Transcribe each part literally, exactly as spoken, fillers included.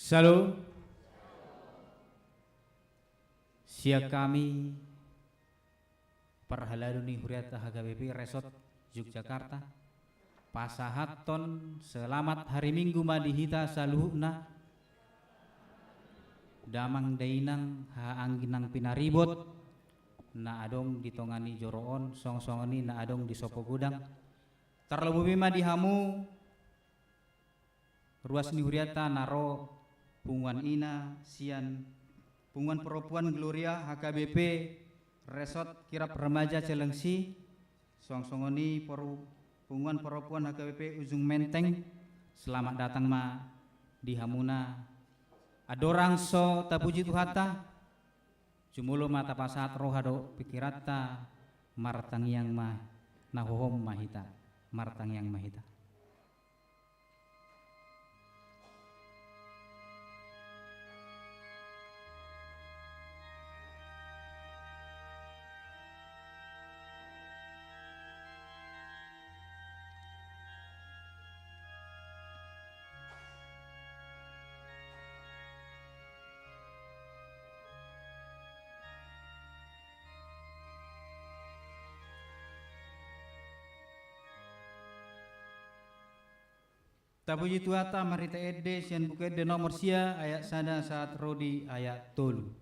Syalom. Sian hami parhalado ni hurianta H K B P Resort Yogyakarta, pasahathon selamat hari Minggu ma di hita saluhutna, damang dainang, haha anggi nang pinaribot na adong di tonga ni joro on, songon-songon i na adong di sompo godang. Tarlobi ma di hamu ruas ni hurianta na ro punguan ina sian Punguan Perempuan Gloria H K B P Resort Kirap Remaja Cilengsi, songon-songon i poru-, Punguan Perempuan H K B P Ujung Menteng, selamat datang ma di hamuna. Andorang so tapuji Tuhanta, jumolo ma tapasahat roha dohot pingkiranta, martangiang ma, na hohom ma hita, martangiang ma hita. Tapuji Tuhanta marhite ende sian Buku Ende nomor sia, ayat sada sahat ro di ayat tolu.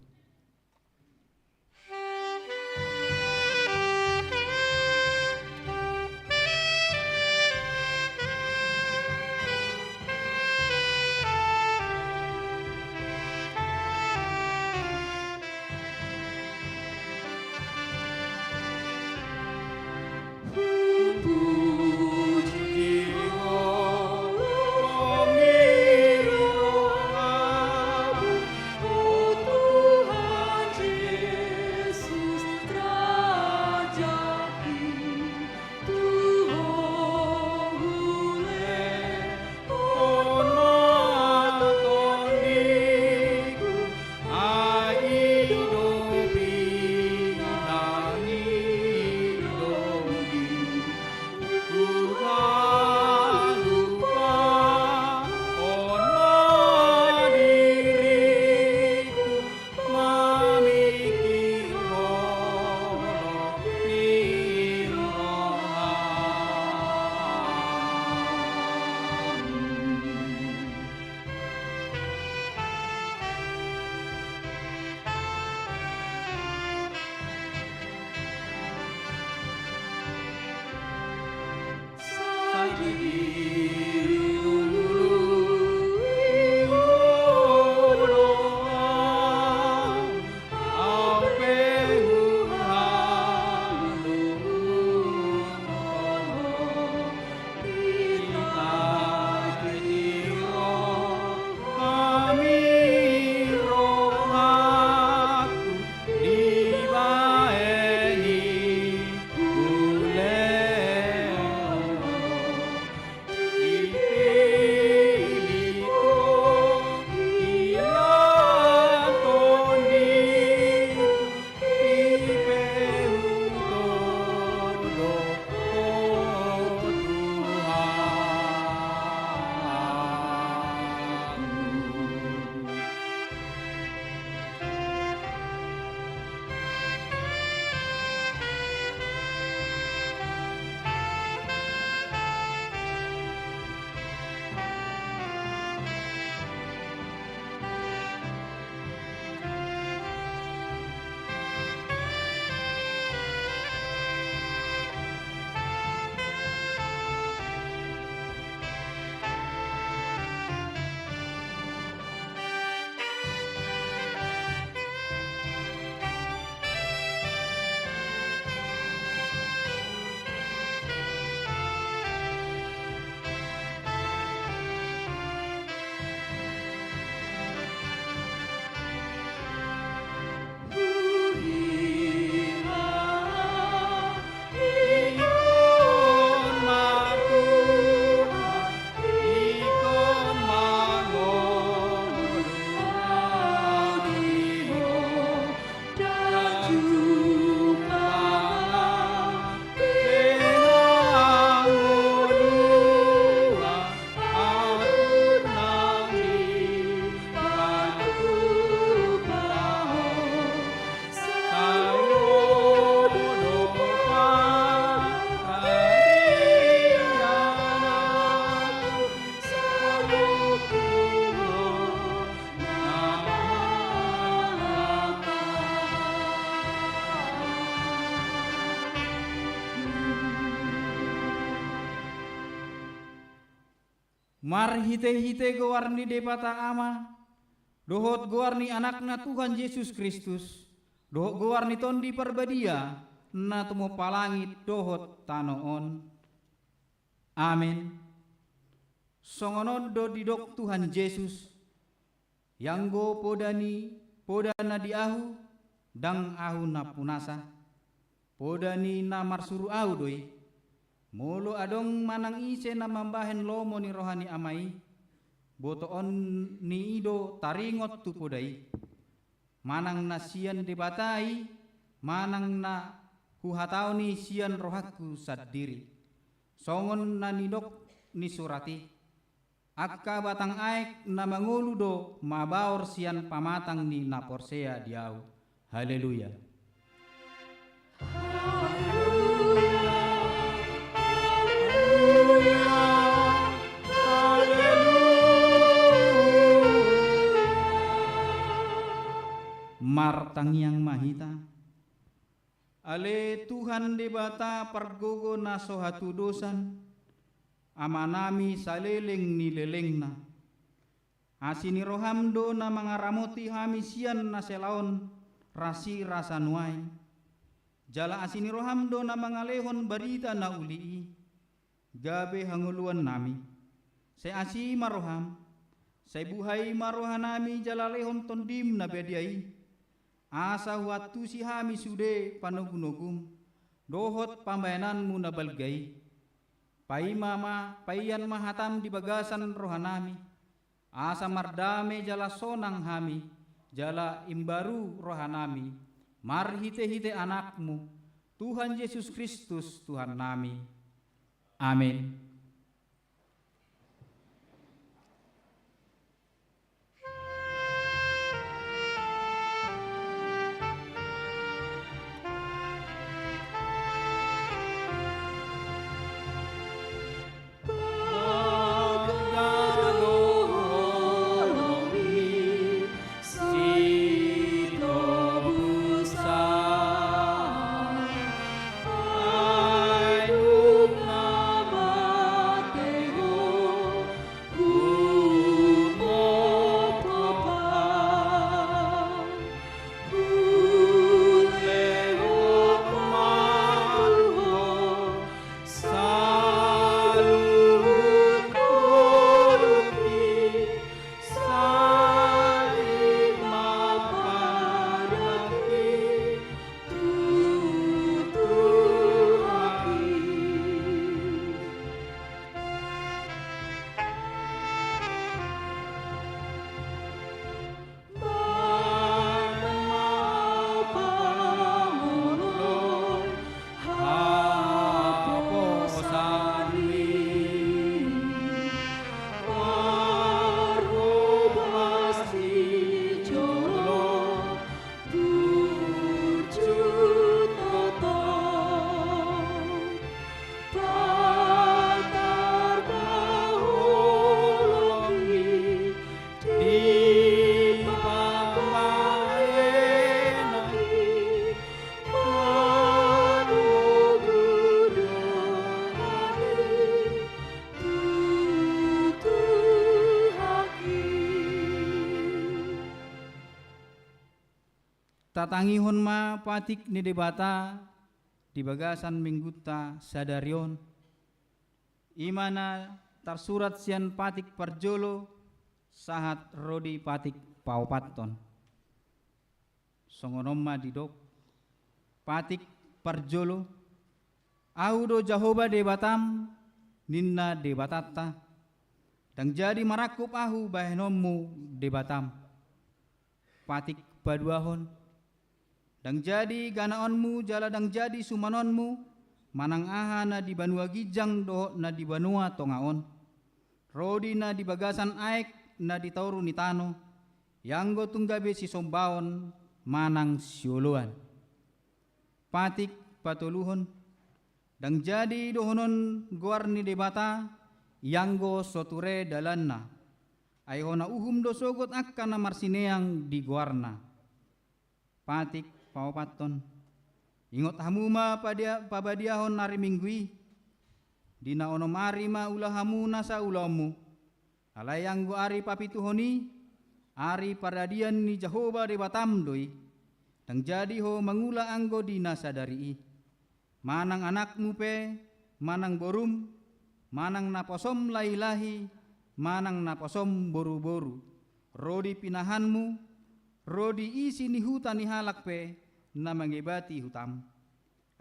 Marhite-hite goar ni Debata Ama, dohot goar ni Anakna Tuhan Jesus Kristus, dohot goar ni Tondi Parbadia, na tumompa langit dohot tano on. Amen. Songon on do didok Tuhan Jesus: Ianggo poda ni, poda na di Ahu, ndang Ahu na punasa. Poda ni na marsuru Ahu do i. Molo adong manang ise na mambahen lomo ni roha ni Ama i, botoon ni i do taringot tu poda i. Manang na sian Debata i, manang na huhataon i sian rohangku sandiri. Songon na nidok ni surat i: Angka batang aek na mangolu do mabaor sian pamatang ni na porsea di Ahu. Haleluya. Martangiang ma hita. Ale Tuhan Debata pargogo na so hatudosan, Amanami saleleng ni lelengna. Asi ni roham do na mangaramoti hami sian na selaon rasirasa nuaeng. Jala asi ni roham do na mangalehon barita na uli i gabe hangoluannami. Sai asi ma roham, sai buhai ma rohanami jala lehon Tondim na badia i, asa huantusi hami sude panogunogum dohot pambahenanmu na balga i. Paima ma, paian ma hatam di bagasan rohanami, asa mardame jala sonang hami, jala imbaru rohanami, marhite-hite Anakmu, Tuhan Jesus Kristus, Tuhannami. Amen. Tatangihon ma patik ni Debata di bagasan minggunta sadari on. I ma na tarsurat sian patik parjolo sahat ro di patik paopathon. Songon on ma didok, patik parjolo: Ahu do Jahowa Debatam, ninna Debatanta. Ndang jadi marangkup Ahu bahenonmu Debatam. Patik paduahon: Ndang jadi ganaonmu jala ndang jadi sumanonmu manang aha na di banua ginjang dohot na di banua tonga on, ro di na di bagasan aek na di toru ni tano, ianggo tung gabe sisombaon manang sioloan. Patik patoluhon: Ndang jadi dohonon goar ni Debata, ianggo so ture dalanna, ai hona uhum do sogot angka na marsineang di goarna. Patik paopathon: Ingot hamu ma padia-, pabadiahon ari Minggu i. Di na onom ari ma ula hamu nasa ulaonmu. Alai anggo ari papituhon i, ari paradian ni Jahowa Debatam do i, ndang jadi ho mangula anggo di na sadari i. Manang anakmu pe, manang borum, manang naposom lahi-lahi, manang naposom boru-boru, ro di pinahanmu, ro di isi ni huta ni halak pe na mangebati hutam.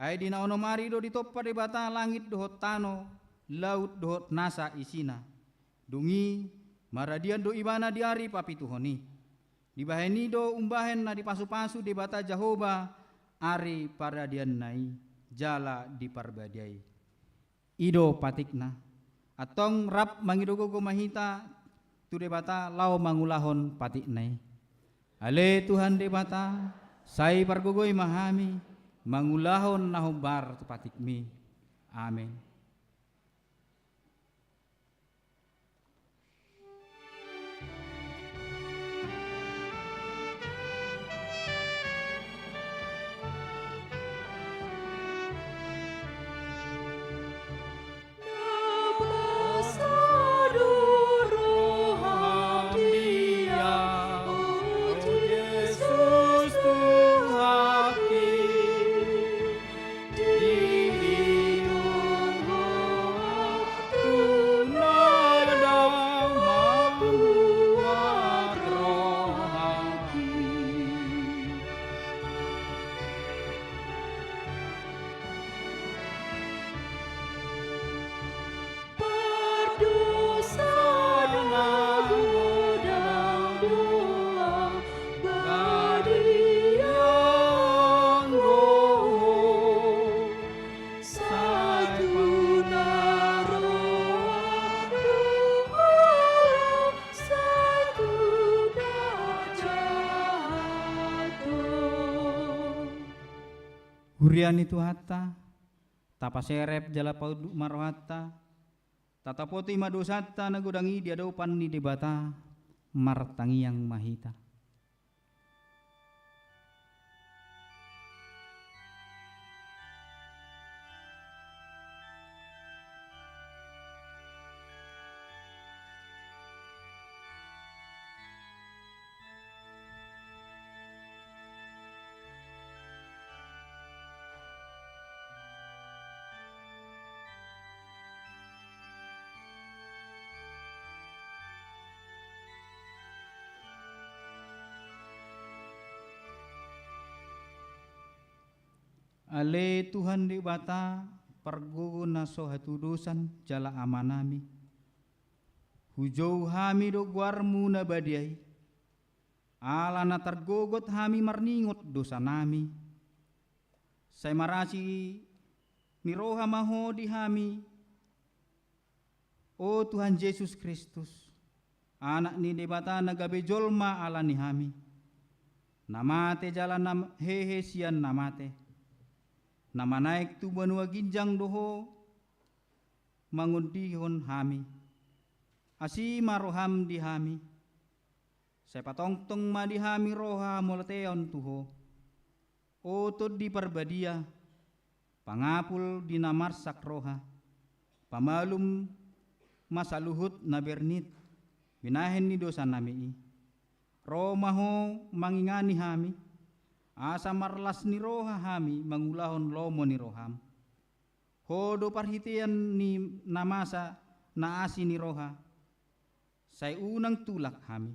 Ai di na onom ari do ditompa Debata langit dohot tano, laut dohot nasa isina. Dung i, maradian do Ibana di ari papituhon i. Dibahen i do umbahen na dipasu-pasu Debata Jahowa ari paradianna i, jala diparbadiai. I do patikna. Antong rap mangido gogo ma hita tu Debata laho mangulahon patikna i. Ale Tuhan Debata, sai pargogoi ma hami mangulahon na hombar tu patikmi. Amen. Huria ni Tuhanta, tapaserep jala paunduk ma rohanta, tatapoti ma dosanta na godang i di adopan ni Debata, martangiang ma hita. Ale Tuhan Debata, pargogo na so hatudosan jala amanami, hujou hami do goarmu na badia i, ala na targogot hami marningot dosanami. Sai marasi ni roha ma ho di hami, o Tuhan Jesus Kristus, Anak ni Debata na gabe jolma ala ni hami, na mate jala na hehe sian na mate, na manaek tu banua ginjang do ho mangondihon hami. Asi ma roham di hami, sai patongtong ma di hami roha mauliateon tu ho. O Tondi Parbadia, pangapul di na marsak roha, pamalum ma saluhut na bernit binahen ni dosanami i. Ro ma ho mangingani hami, asa marlas ni roha hami mangulahon lomo ni roham. Ho do parhitean ni na masa na asi ni roha, sai unang tulak hami.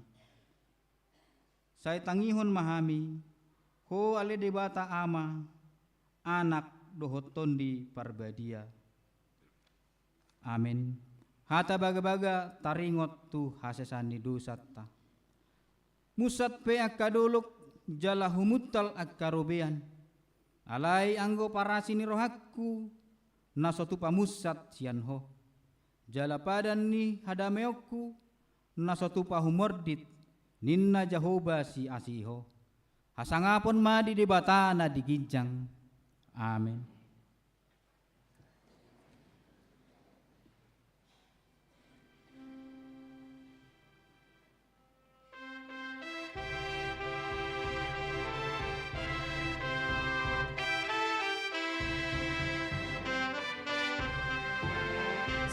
Sai tangihon ma hami, ho ale Debata Ama, Anak dohot Tondi Parbadia. Amen. Hata bagabaga taringot tu hasesaan ni dosanta. Munsat pe angka dolok jala humuntal angka robean. Alai anggo parasi ni rohangku na so tupa munsat sian ho, jala padan ni hadameonku na so tupa humordit, ninna Jahowa siasi ho. Hasangapon ma di Debata na di ginjang. Amen.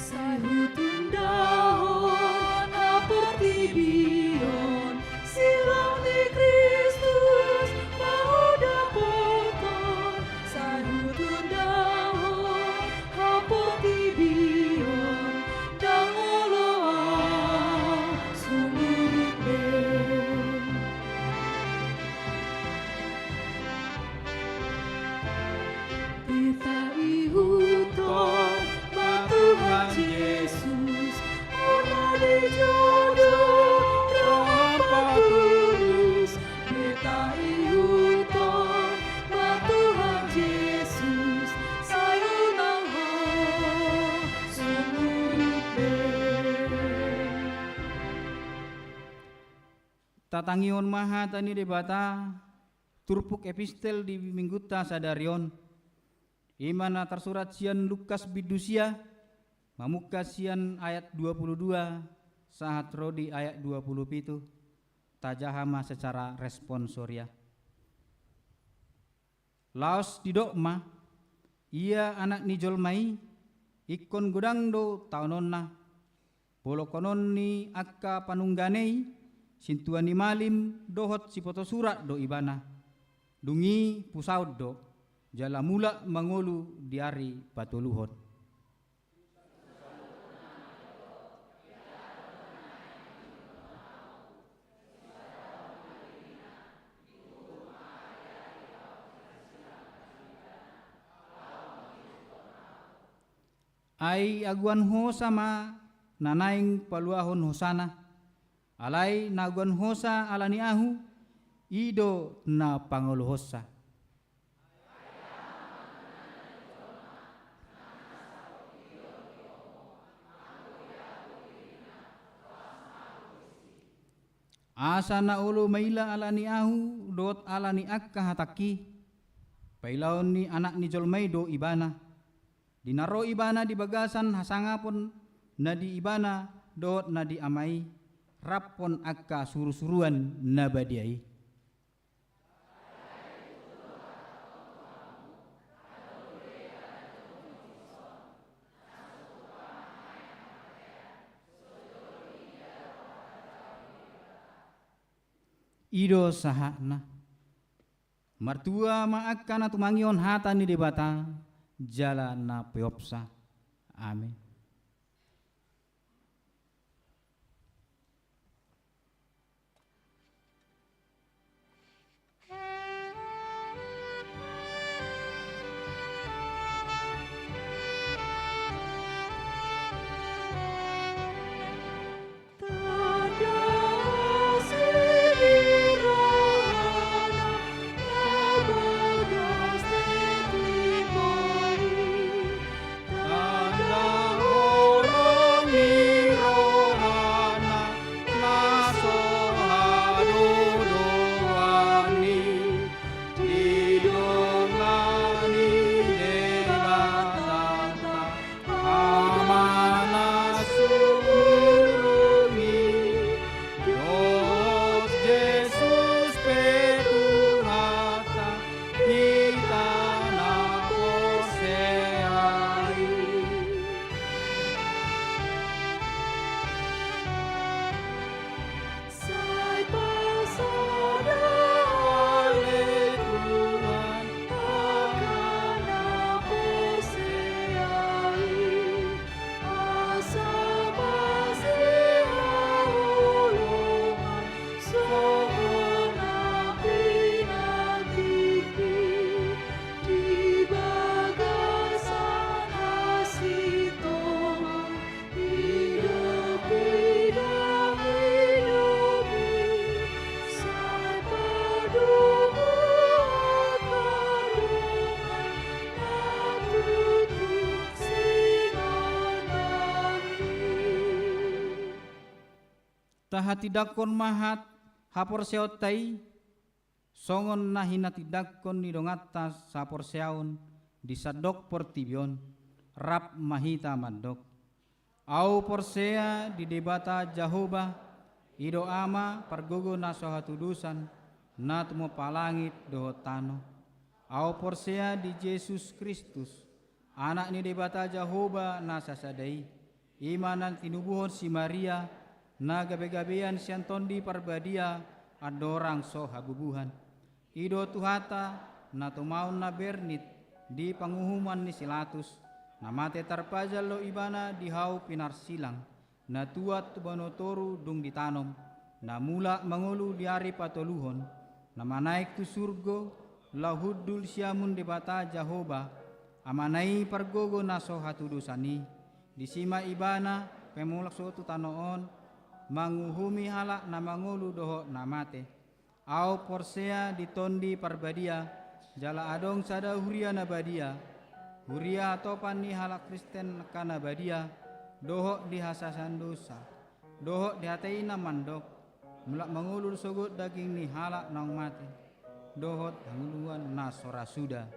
Sai hutundahon Tatangihon ma hata ni Debata, turpuk epistel di minggunta sadari on. I ma na tarsurat sian Lukas bindu sia, mamungka sian ayat dua puluh dua, sahat ro di ayat dua puluh pitu, tajaha ma secara responsoria. Laos didok ma, ia Anak ni jolma i, ingkon godang do taononna, bolongkonon ni angka panunggana i, sintua ni malim dohot sipoto surat do ibana. Dung i pusaon do, jala mulak mangolu di ari patoluhon. Ai agoan hosa ma na naeng paluahon hosana. Alai na agoan hosa ala ni ahu, i do na pangoluhonsa. Asa na olo maila ala ni ahu dohot ala ni angka hatangki, pailaon ni Anak ni jolma i do ibana. Di na ro ibana di bagasan hasangapon na di ibana dohot na di Ama i, raphon angka surusuruan na badia i. I do sahatna. Martua ma angka na tumangihon hata ni Debata, jala na peopsa. Amen. Tanda holong ni rohana na so hadodoan i, didongani Debata Amana sumurung i, dohot Jesus pe Tuhanta, hita na porsea i. Sai pasada ale Tuhan angka na porsea i. Asa basi haholongan songon na pinantikhon di bagasan hasintongan, idapi na hidup i sai padomu angka dongan na tutu sinanami. Tahatindangkon ma hat haporseaonta i, songon na hinatindangkon ni donganta saporseaon di sandok portibi on, rap ma hita mandok. Ahu porsea di Debata Jahowa, i do Ama pargogo na so hatudosan, na tumompa langit dohot tano. Ahu porsea di Jesus Kristus, Anak ni Debata Jahowa na sasada i, i ma na tinubuhon si Maria, na gabegabean sian Tondi Parbadia, andorang so habubuhan. I do Tuhanta, na tumaon na bernit di panguhuman ni si Latus, na mate tarpajal do ibana di hau pinarsilang, na tuat tu banua toru dung ditanom, na mulak mangolu di ari patoluhon, na manaek tu surgo, laho hundul siamun Debata Jahowa, Amana i pargogo na so hatudosan i. Disi ma ibana pe mulak sogot tu tano on, manguhumi halak na mangolu dohot na mate. Ahu porsea di Tondi Parbadia, jala adong sada huria na badia, huria hatopan ni halak Kristen angka na badia, dohot di hasesaan dosa, dohot di hata i na mandok. Mulak mangolu sogot daging ni halak naung mate, dohot hangoluan na so ra suda.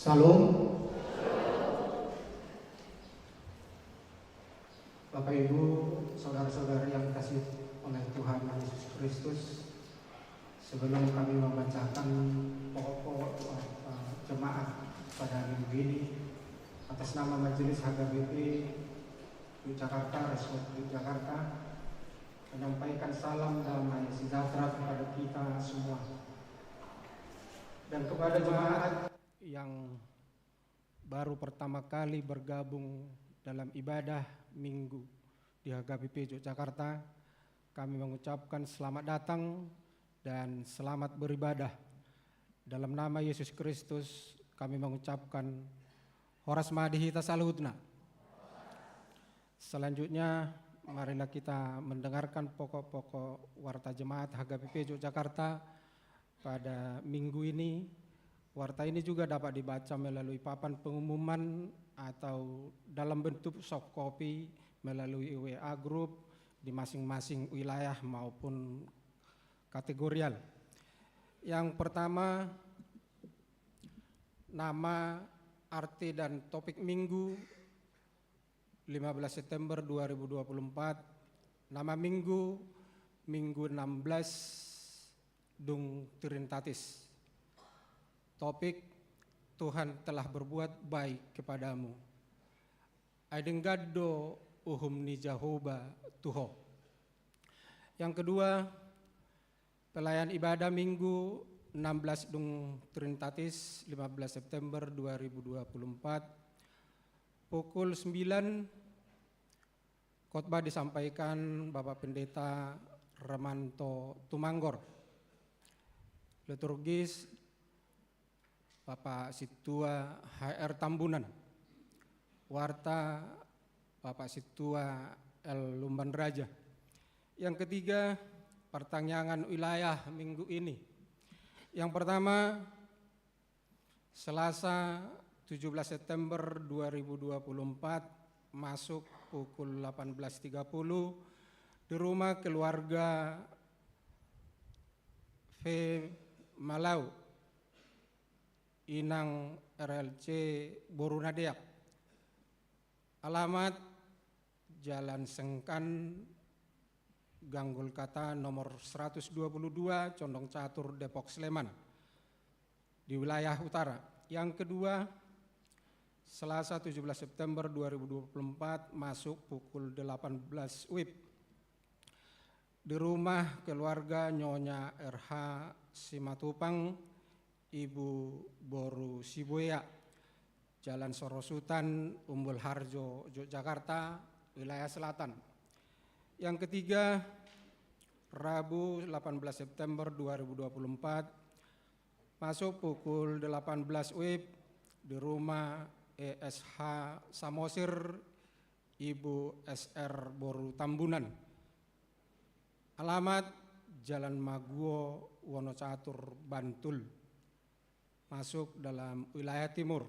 Shalom. Bapak, Ibu, saudara-saudari yang dikasihi oleh Tuhan Yesus Kristus, sebelum kami membacakan pokok-pokok, eh, jemaat pada minggu ini, atas nama Majelis H K B P Yogyakarta, Resort Yogyakarta, menyampaikan salam damai sejahtera kepada kita semua. Dan kepada jemaat yang baru pertama kali bergabung dalam ibadah Minggu di H K B P Yogyakarta, kami mengucapkan selamat datang dan selamat beribadah. Dalam nama Yesus Kristus, kami mengucapkan horas ma di hita saluhutna. Selanjutnya, marilah kita mendengarkan pokok-pokok warta jemaat H K B P Yogyakarta pada minggu ini. Warta ini juga dapat dibaca melalui papan pengumuman atau dalam bentuk soft copy melalui W A group di masing-masing wilayah maupun kategorial. Yang pertama, nama, arti, dan topik minggu, lima belas September dua ribu dua puluh empat. Nama minggu, Minggu enam belas dung Trinitatis. Topik, Tuhan telah berbuat baik kepadamu. Ai denggan do uhum ni Jahowa tu ho. Yang kedua, pelayan ibadah Minggu enam belas dung Trinitatis, lima belas September dua ribu dua puluh empat, pukul sembilan, khotbah disampaikan Bapak Pendeta Remanto Tumanggor. Liturgis, Bapak Sintua H R Tambunan. Warta, Bapak Sintua L Lumban Raja. Yang ketiga, pertangiangan wilayah minggu ini. Yang pertama, Selasa, tujuh belas September dua ribu dua puluh empat, masuk pukul delapan belas tiga puluh di rumah keluarga V Malau, Inang R L C Boru Nadeak. Alamat, Jalan Sengkan, Gang Golgata nomor seratus dua puluh dua, Condong Catur, Depok, Sleman, di wilayah utara. Yang kedua, Selasa, tujuh belas September dua ribu dua puluh empat, masuk pukul delapan belas W I B, di rumah keluarga Nyonya R H Simatupang, Ibu Boru Sibuea, Jalan Sorosutan, Umbul Harjo, Yogyakarta, wilayah selatan. Yang ketiga, Rabu, delapan belas September dua ribu dua puluh empat, masuk pukul delapan belas W I B, di rumah E S H Samosir, Ibu S R Boru Tambunan. Alamat, Jalan Maguwo, Wonocatur, Bantul, masuk dalam wilayah timur.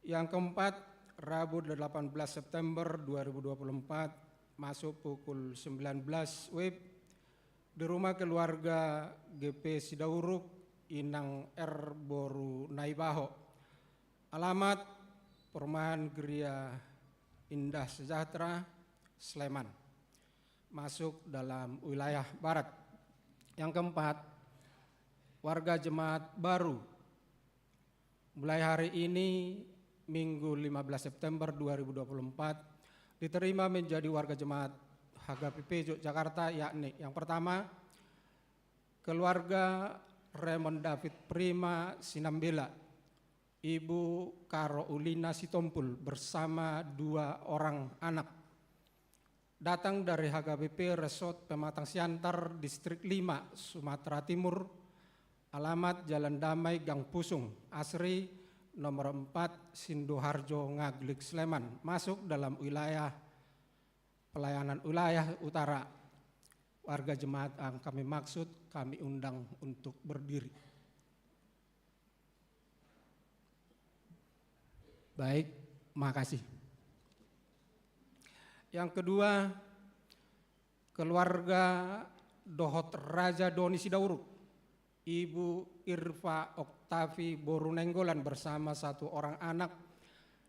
Yang keempat, Rabu, delapan belas September dua ribu dua puluh empat, masuk pukul sembilan belas W I B, di rumah keluarga G P Sidauruk, Inang R Boru Naibaho. Alamat, Perumahan Geria Indah Sejahtera, Sleman, masuk dalam wilayah barat. Yang keempat, warga jemaat baru, mulai hari ini, Minggu, lima belas September dua ribu dua puluh empat, diterima menjadi warga jemaat H K B P Yogyakarta, yakni yang pertama, keluarga Raymond David Prima Sinambela, Ibu Karo Ulina Sitompul bersama dua orang anak. Datang dari H K B P Resort Pematang Siantar, Distrik lima, Sumatera Timur. Alamat, Jalan Damai, Gang Pusung, Asri, nomor empat, Sinduharjo, Ngaglik, Sleman. Masuk dalam wilayah pelayanan wilayah utara. Warga jemaat yang kami maksud, kami undang untuk berdiri. Baik, makasih. Yang kedua, keluarga dohot Raja Doni Sidauruk. Ibu Irva Oktavi boru Nainggolan bersama satu orang anak,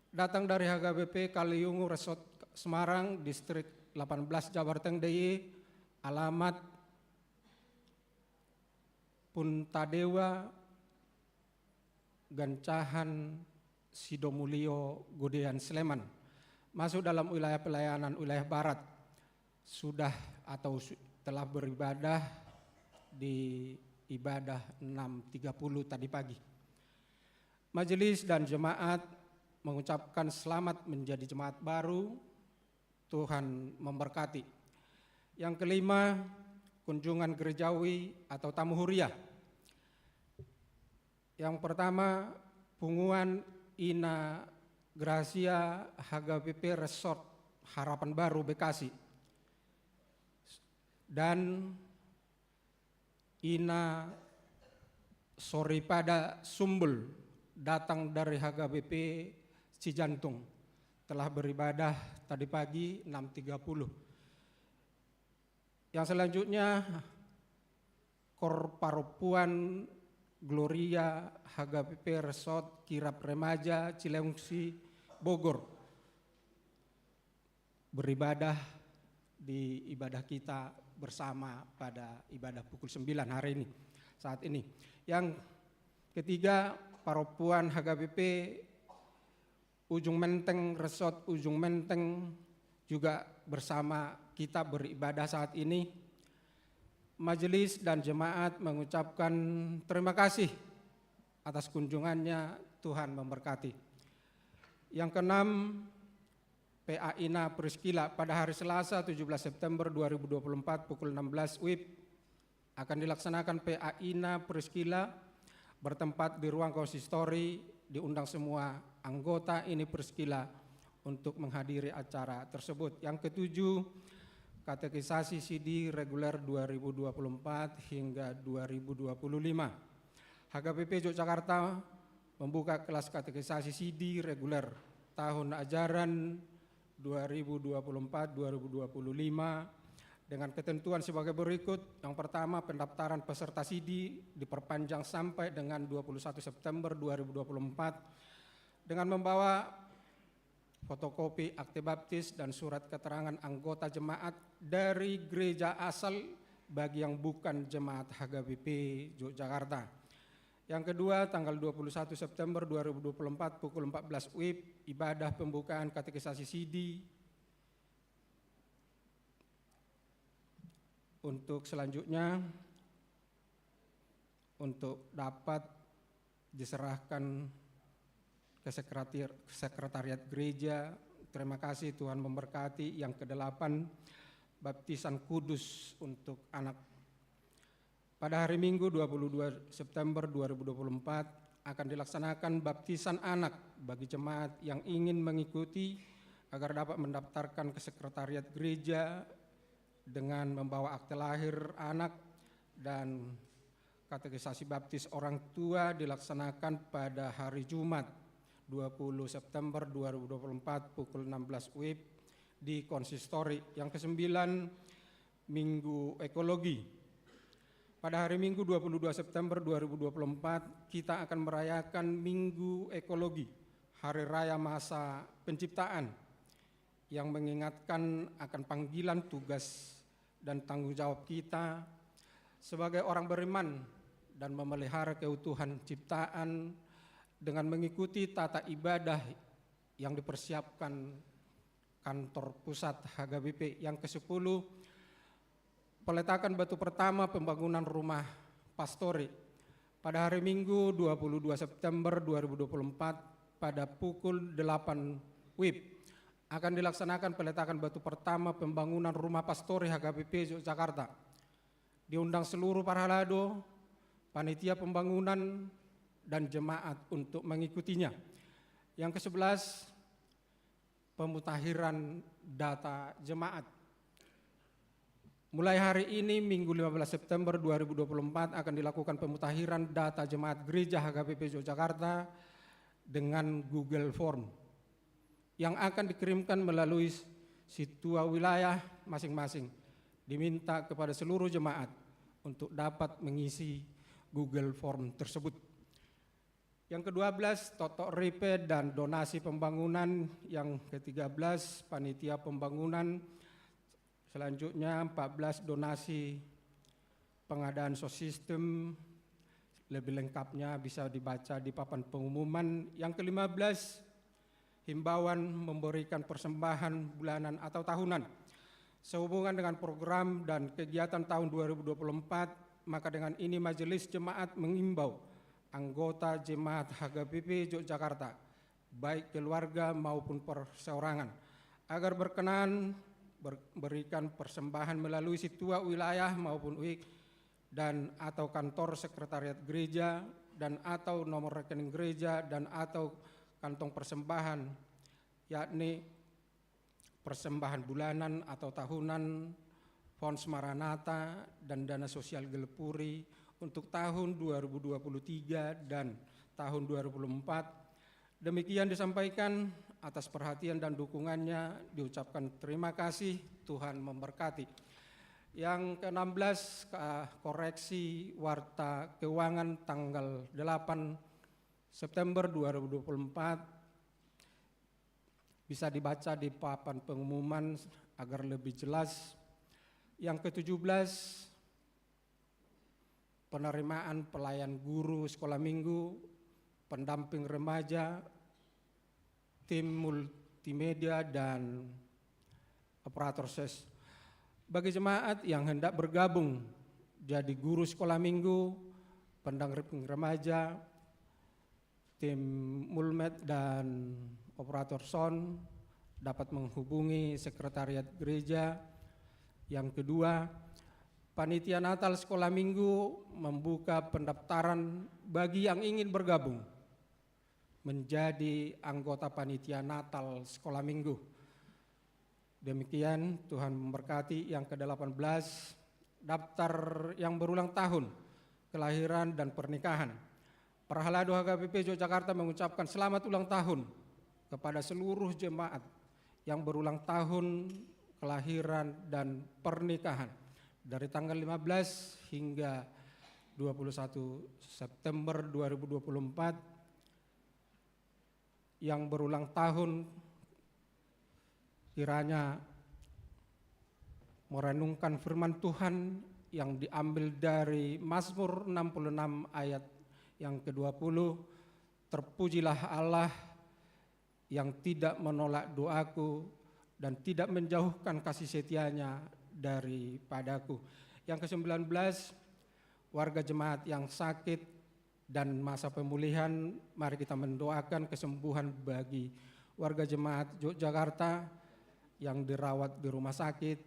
datang dari H K B P Kaliungu, Resort Semarang, Distrik delapan belas, Jabar Teng D I Y, alamat Puntadewa, Gancahan, Sidomulyo, Godean, Sleman, masuk dalam wilayah pelayanan wilayah barat, sudah atau su-, telah beribadah di ibadah enam tiga puluh tadi pagi. Majelis dan jemaat mengucapkan selamat menjadi jemaat baru. Tuhan memberkati. Yang kelima, kunjungan gerejawi atau tamu huria. Yang pertama, punguan Ina Gracia H K B P Resort Harapan Baru Bekasi, dan Ina Soripada Sumbul, datang dari H K B P Cijantung, telah beribadah tadi pagi enam tiga puluh. Yang selanjutnya, Kor Parompuan Gloria H K B P Resort Kirap Remaja Cilengsi, Bogor, beribadah di ibadah kita bersama pada ibadah pukul sembilan hari ini, saat ini. Yang ketiga, Parompuan H K B P Ujung Menteng, Resort Ujung Menteng juga bersama kita beribadah saat ini. Majelis dan jemaat mengucapkan terima kasih atas kunjungannya. Tuhan memberkati. Yang keenam, P A Ina Priskila. Pada hari Selasa, tujuh belas September dua ribu dua puluh empat, pukul enam belas W I B, akan dilaksanakan P A Ina Priskila bertempat di ruang konsistori. Diundang semua anggota Ina Priskila untuk menghadiri acara tersebut. Yang ketujuh, katekisasi sidi reguler dua ribu dua puluh empat hingga dua ribu dua puluh lima. H K B P Yogyakarta membuka kelas katekisasi sidi reguler tahun ajaran dua ribu dua puluh empat dua ribu dua puluh lima dengan ketentuan sebagai berikut. Yang pertama, pendaftaran peserta sidi diperpanjang sampai dengan dua puluh satu September dua ribu dua puluh empat dengan membawa fotokopi akte baptis dan surat keterangan anggota jemaat dari gereja asal bagi yang bukan jemaat H K B P Yogyakarta. Yang kedua, tanggal dua puluh satu September dua ribu dua puluh empat, pukul empat belas W I B, ibadah pembukaan katekisasi sidi. Untuk selanjutnya, untuk dapat diserahkan ke sekretir-, sekretariat gereja. Terima kasih, Tuhan memberkati. Yang kedelapan, baptisan kudus untuk anak. Pada hari Minggu, dua puluh dua September dua ribu dua puluh empat, akan dilaksanakan baptisan anak bagi jemaat yang ingin mengikuti agar dapat mendaftarkan ke sekretariat gereja dengan membawa akte lahir anak, dan katekisasi baptis orang tua dilaksanakan pada hari Jumat, dua puluh September dua ribu dua puluh empat, pukul enam belas W I B di konsistori. Yang kesembilan, Minggu Ekologi. Pada hari Minggu, dua puluh dua September dua ribu dua puluh empat, kita akan merayakan Minggu Ekologi, Hari Raya Masa Penciptaan, yang mengingatkan akan panggilan, tugas, dan tanggung jawab kita sebagai orang beriman dan memelihara keutuhan ciptaan dengan mengikuti tata ibadah yang dipersiapkan kantor pusat H K B P. Yang kesepuluh, peletakan batu pertama pembangunan rumah pastori. Pada hari Minggu, dua puluh dua September dua ribu dua puluh empat, pada pukul delapan W I B, akan dilaksanakan peletakan batu pertama pembangunan rumah pastori H K B P Yogyakarta. Diundang seluruh parhalado, panitia pembangunan, dan jemaat untuk mengikutinya. Yang kesebelas, pemutakhiran data jemaat. Mulai hari ini, Minggu lima belas September dua ribu dua puluh empat, akan dilakukan pemutakhiran data jemaat Gereja H K B P Yogyakarta dengan Google Form yang akan dikirimkan melalui sintua wilayah masing-masing. Diminta kepada seluruh jemaat untuk dapat mengisi Google Form tersebut. Yang kedua belas, totok ripe dan donasi pembangunan. Yang ketiga belas, panitia pembangunan. Selanjutnya, empat belas, donasi pengadaan sound system. Lebih lengkapnya bisa dibaca di papan pengumuman. Yang kelima belas, himbauan memberikan persembahan bulanan atau tahunan. Sehubungan dengan program dan kegiatan tahun dua ribu dua puluh empat, maka dengan ini Majelis Jemaat mengimbau anggota Jemaat H K B P Yogyakarta, baik keluarga maupun perseorangan, agar berkenan ber-, berikan persembahan melalui sintua wilayah maupun U I K dan atau kantor sekretariat gereja dan atau nomor rekening gereja dan atau kantong persembahan, yakni persembahan bulanan atau tahunan, Fons Maranatha, dan dana sosial Gelbhuri untuk tahun dua ribu dua puluh tiga dan tahun dua ribu dua puluh empat. Demikian disampaikan, atas perhatian dan dukungannya diucapkan terima kasih, Tuhan memberkati. Yang keenam belas, ka-, koreksi warta keuangan tanggal delapan September dua ribu dua puluh empat, bisa dibaca di papan pengumuman agar lebih jelas. Yang ketujuh belas, penerimaan pelayan guru sekolah minggu, pendamping remaja, tim multimedia, dan operator ses. Bagi jemaat yang hendak bergabung jadi guru sekolah minggu, pendamping remaja, tim mulmed, dan operator sound, dapat menghubungi sekretariat gereja. Yang kedua, panitia Natal sekolah minggu membuka pendaftaran bagi yang ingin bergabung menjadi anggota panitia Natal sekolah minggu. Demikian, Tuhan memberkati. Yang kedelapan belas, daftar yang berulang tahun kelahiran dan pernikahan. Prahalado H K B P Yogyakarta mengucapkan selamat ulang tahun kepada seluruh jemaat yang berulang tahun kelahiran dan pernikahan dari tanggal lima belas hingga dua puluh satu September dua ribu dua puluh empat. Yang berulang tahun, kiranya merenungkan firman Tuhan yang diambil dari Mazmur enam puluh enam ayat yang kedua puluh, "Terpujilah Allah yang tidak menolak doaku dan tidak menjauhkan kasih setianya daripadaku." Yang kesembilan belas, warga jemaat yang sakit dan masa pemulihan, mari kita mendoakan kesembuhan bagi warga jemaat Yogyakarta yang dirawat di rumah sakit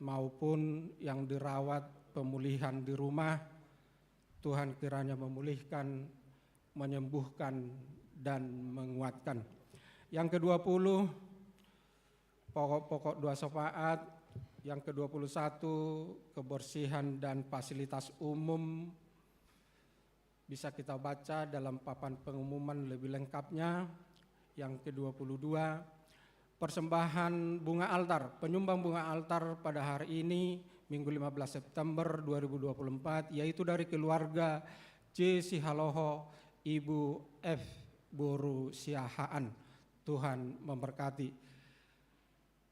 maupun yang dirawat pemulihan di rumah. Tuhan kiranya memulihkan, menyembuhkan, dan menguatkan. Yang kedua puluh, pokok-pokok doa syafaat. Yang kedua puluh satu, kebersihan dan fasilitas umum. Bisa kita baca dalam papan pengumuman lebih lengkapnya. Yang kedua puluh dua, persembahan bunga altar, penyumbang bunga altar pada hari ini, Minggu lima belas September dua ribu dua puluh empat, yaitu dari keluarga J Sihaloho, Ibu F boru Siahaan. Tuhan memberkati.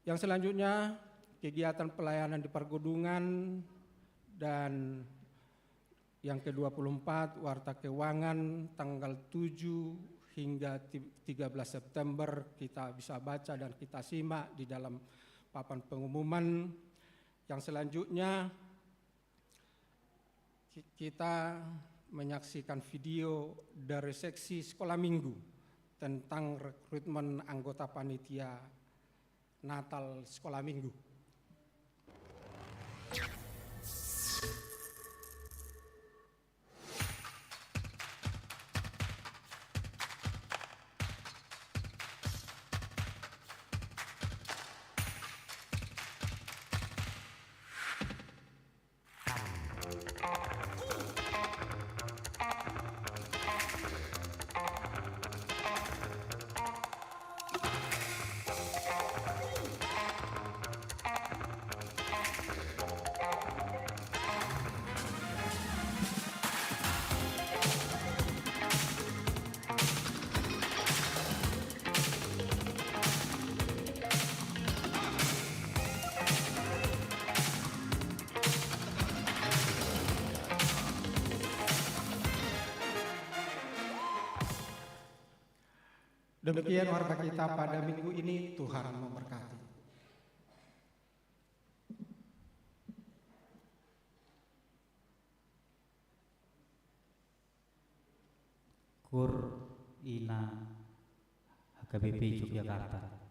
Yang selanjutnya, kegiatan pelayanan di pergudungan, dan yang kedua puluh empat, warta keuangan tanggal tujuh hingga ti-, tiga belas September, kita bisa baca dan kita simak di dalam papan pengumuman. Yang selanjutnya, ki-, kita menyaksikan video dari seksi sekolah minggu tentang rekrutmen anggota panitia Natal sekolah minggu. Demikian warta kita pada minggu ini, Tuhan memberkati. Kur ina H K B P Yogyakarta.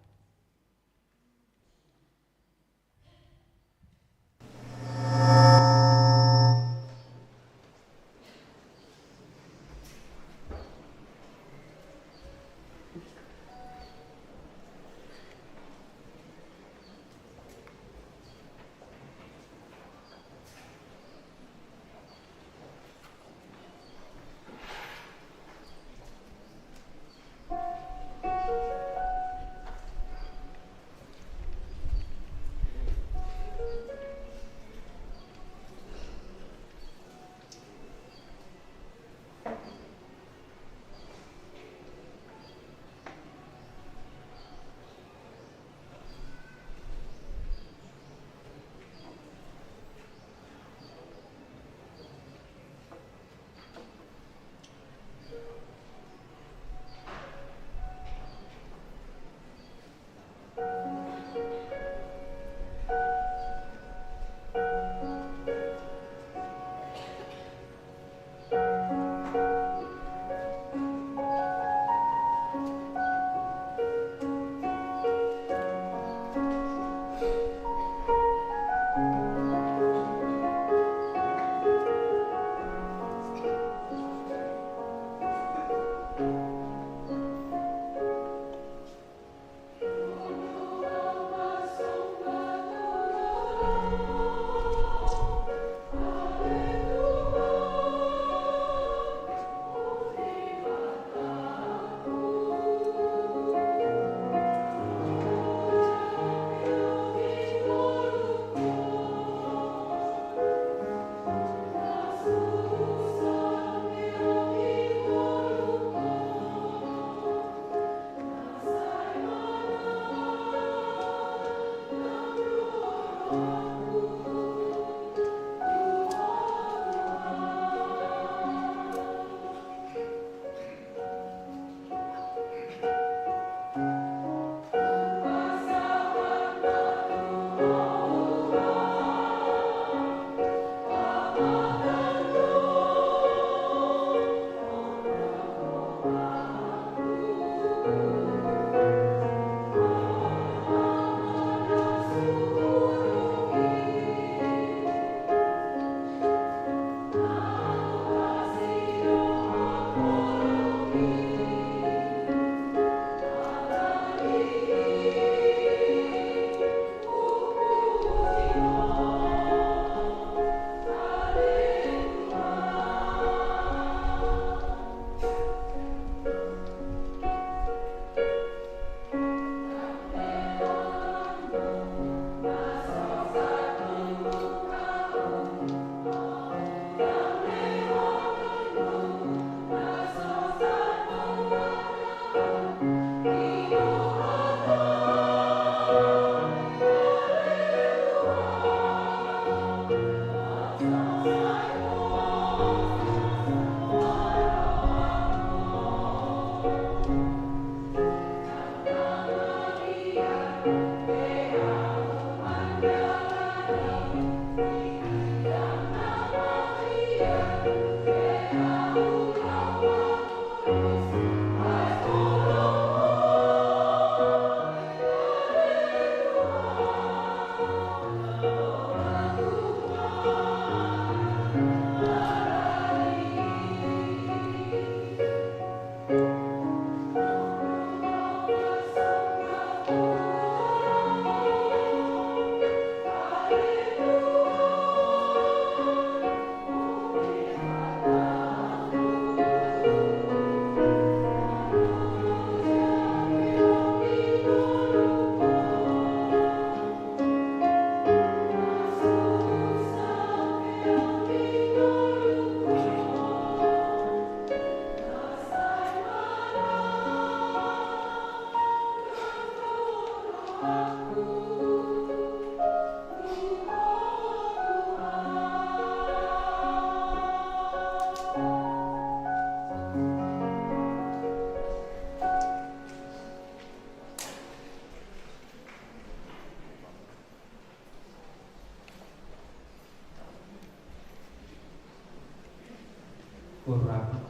Rapat.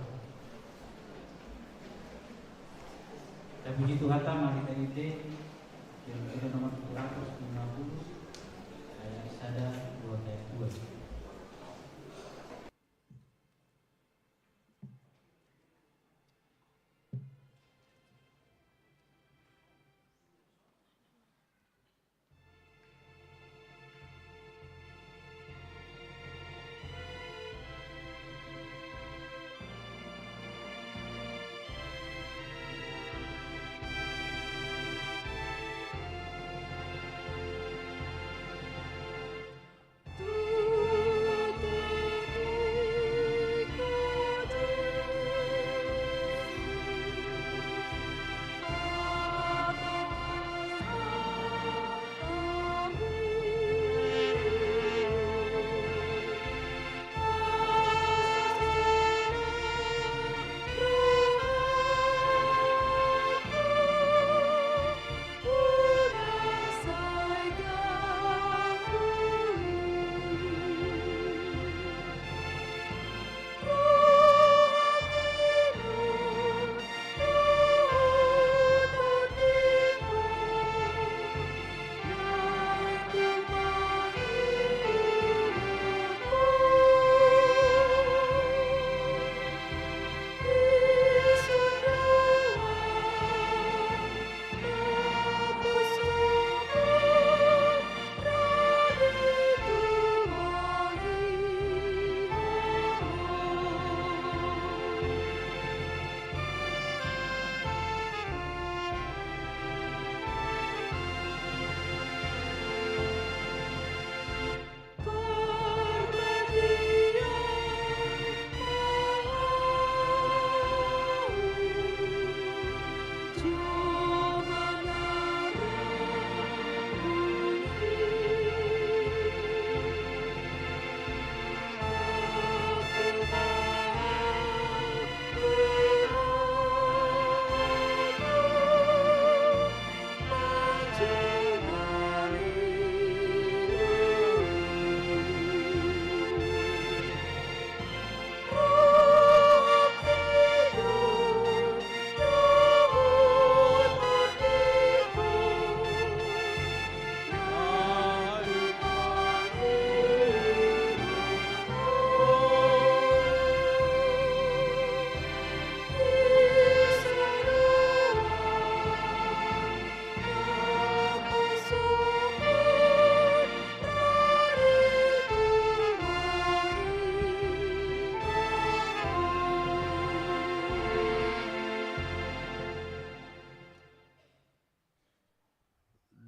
Tapuji Tuhanta ma hita ite, Ephesus nomor tujuh ratus lima puluh, ayat sada, dua, ayat dua.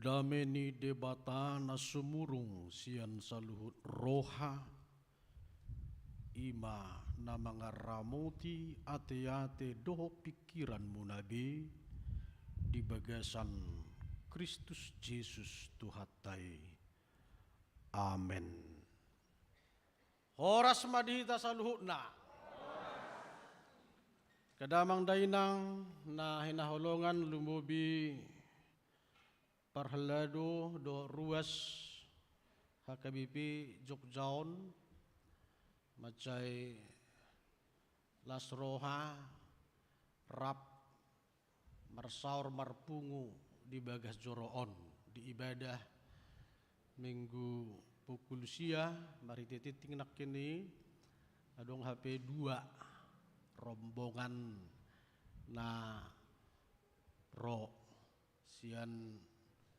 Dame ni Debata na sumurung sian saluhut roha, i ma na mangaramoti ateate dohot pingkiranmuna be di bagasan Kristus Jesus Tuhanta i. Amen. Horas ma di hita saluhutna. Angka damang dainang na hinaholongan, lumobi parhalado dohot ruas H K B P Jogja on, mansai las roha rap marsaor marpungu di bagas joro on, di ibadah Minggu pukul sia marhite tingting nangkin i, adong hape dua rombongan na ro sian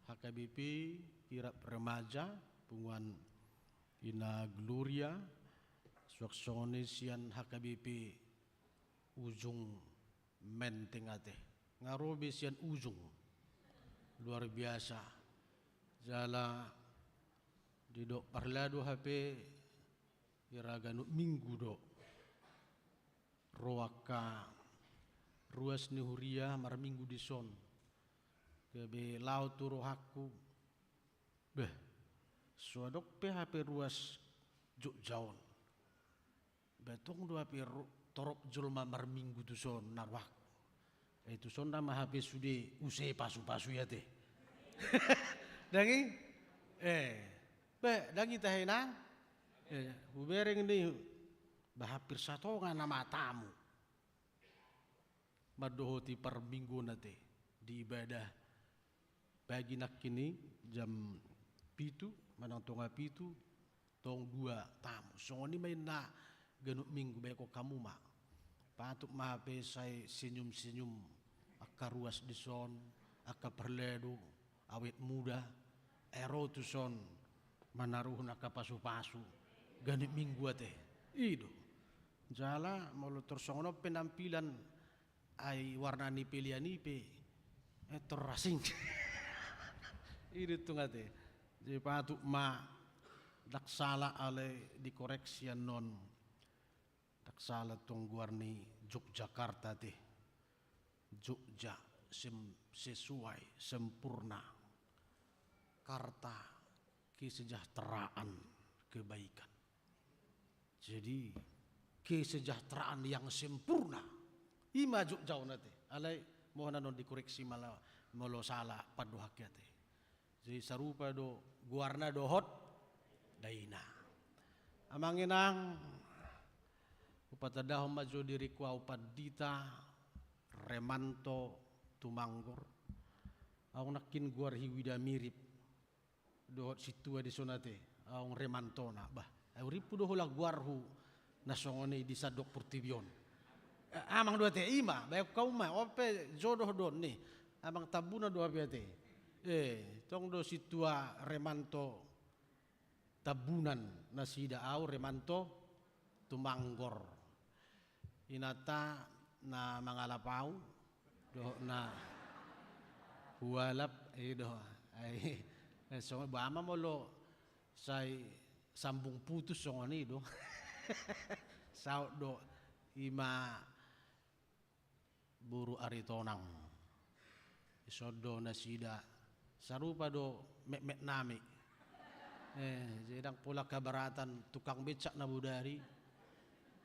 H K B P Kirap Remaja, punguan Ina Gloria, suang songon i sian H K B P Ujung Menteng ate. Nga ro be sian ujung. Luar biasa. Jala didok parhalado hape, ira ganup minggu do ro angka ruas ni huria marminggu dison. Gabe laho tu rohangku. Beh, so adong pe hape ruas Jogja on. Ba tong do hape ro-, torop jolma marminggu tuson na rohangku. Eh, tuson nama hape sude use pasu-pasu i ate. Ndang i? Eh, be, ndang i tahe nang. Eh, hubereng ni Bah hampir satonga nama tamu mandohoti parmingguon ate di ibadah pagi nangkin i, jam pitu manang tonga pitu, tong dua tamu. Songon i ma inna ganup minggu, baen hamu ma. Patut ma hape sai senyum-senyum angka ruas dison, angka parlado, awet muda, ai ro tuson manaruhon angka pasu-pasu ganup minggu ate. I do. Jala molo tor songon on penampilan, ai warna ni pelean i pe, eh, tor asing. I do tung ate. Jadi patut ma, ndang sala alai dikoreksi annon. Ndang sala tong goar ni Yogyakarta ate. Jogja, sem-, sesuai, sempurna. Karta, kesejahteraan, kebaikan. Jadi, kesejahteraan yang sempurna. I ma Jogja on ate. Alai mohon annon dikoreksi molo, molo sala pandohanki ate. Jadi sarupa do goarna dohot daina. Amang inang, hupatandahon ma jo diringku, ahu Pandita Remanto Tumanggor. Ahu nangkin goarhu Wida Mirip dohot sintua dison ate, ahu Remantona. Bah, ahu rimpu do holan goarhu na songon i di sandok portibi on. Eh, amang do ate, i ma, baen hamu ma, on pe jodoh do on ni. Amang Tambunan do hape ate. Eh, tong do sintua Remanto Tambunan nasida, ahu Remanto Tumanggor. Inanta na mangalap ahu dohot na hualap, i do. Ai, eh, songon i, bah, ama molo sai sambung putus songon i do. Saut do, i ma boru Aritonang. Dison do nasida, sarupa do metmet nami. Eh, jadi ndang pola kabaratan tukang becak na bodari.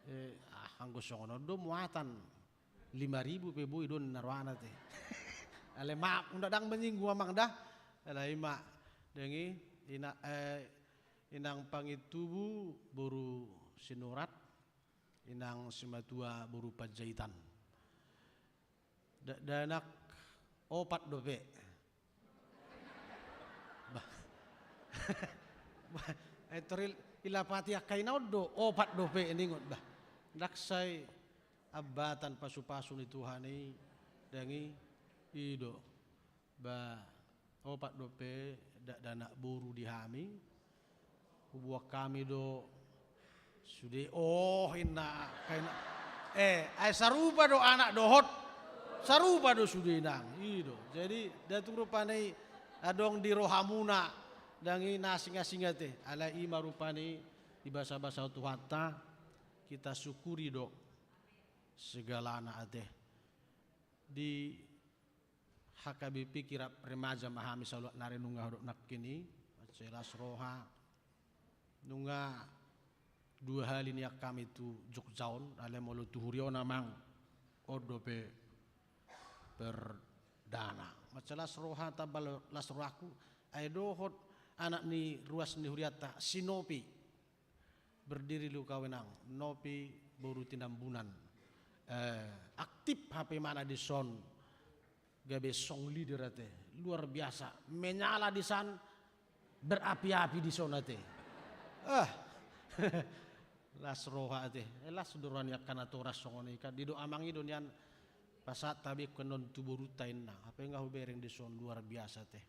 Eh, ah, anggo songon on do muatan lima ribu pe boi do ninna rohana ate. Alai maaf, unda ndang menyinggung amang da. Alai i ma, dang i, ina-, eh, inang Pangintubu boru Sinurat, inang Simatua boru Panjaitan. Da-, dakdanak opat dope. Bah. Bah, eh, tor il-, ilapati angka ina on do, opat dope ningon, bah. Ndang sai ambatan pasu-pasu ni Tuhan i, dang i, i do. Bah, opat dope dakdanak boru di hami. Huboan hami do sude, oh, inna, kaina. Eh, ai sarupa do anak dohot, sarupa do sude inang. I do. Jadi, ndang tung rupani adong di rohamuna, dang i na asing-asing ate. Alai i ma rupani dibasa-basa Tuhanta, kita syukuri do segalana ate. Di H K B P Kirap Remaja ma hami saluhutna ari, nunga hudok nangkin i, mansai las roha. Nunga dua hali nian hami tu Jogja on, alai molo tu huria on amang, on dope perdana. Mansai las roha, tamba las rohangku, ai dohot anak ni ruas ni hurianta, si Nopi. Berdiri lu kau inang, Nopi boru Tinambunan. Eh, aktif hape imana dison. Gabe song leader ate. Luar biasa. Menyala di san, berapi-api dison ate. Ah. Las roha ate. Eh, las do roha ni angka natoras songon i kan. Didok amang i do nian, pasahat tabe annon tu borunta inna. Hape nga hubereng dison, luar biasa ate.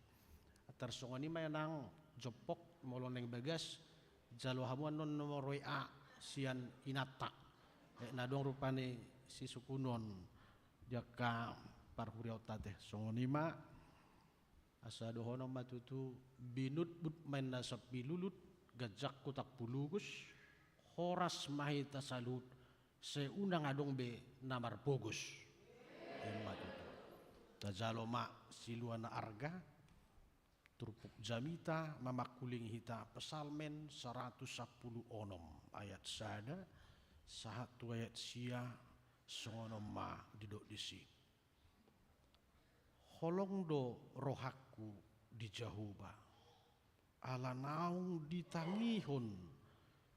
Antar songon i ma inang, jompok molo naeng bagas, jalo hamu annon nomor W A sian inanta. Eh, na adong rupani sisukunon di angka parhuriaonta ate. Songon i ma, asa dohonon ma tutu, binutbut ma inna sambilulut, ganjang hutang pulugos, horas ma hita saluhut, sai unang adong be na marpogos. I ma tutu. Tajalo ma silua na arga, turpuk jamita, mamangkulingi hita, Psalmen saratus sampulu onom ayat sada sahat tu ayat sia, songon on ma didok disi. Holong do rohangku di Jahowa, ala naung ditangihon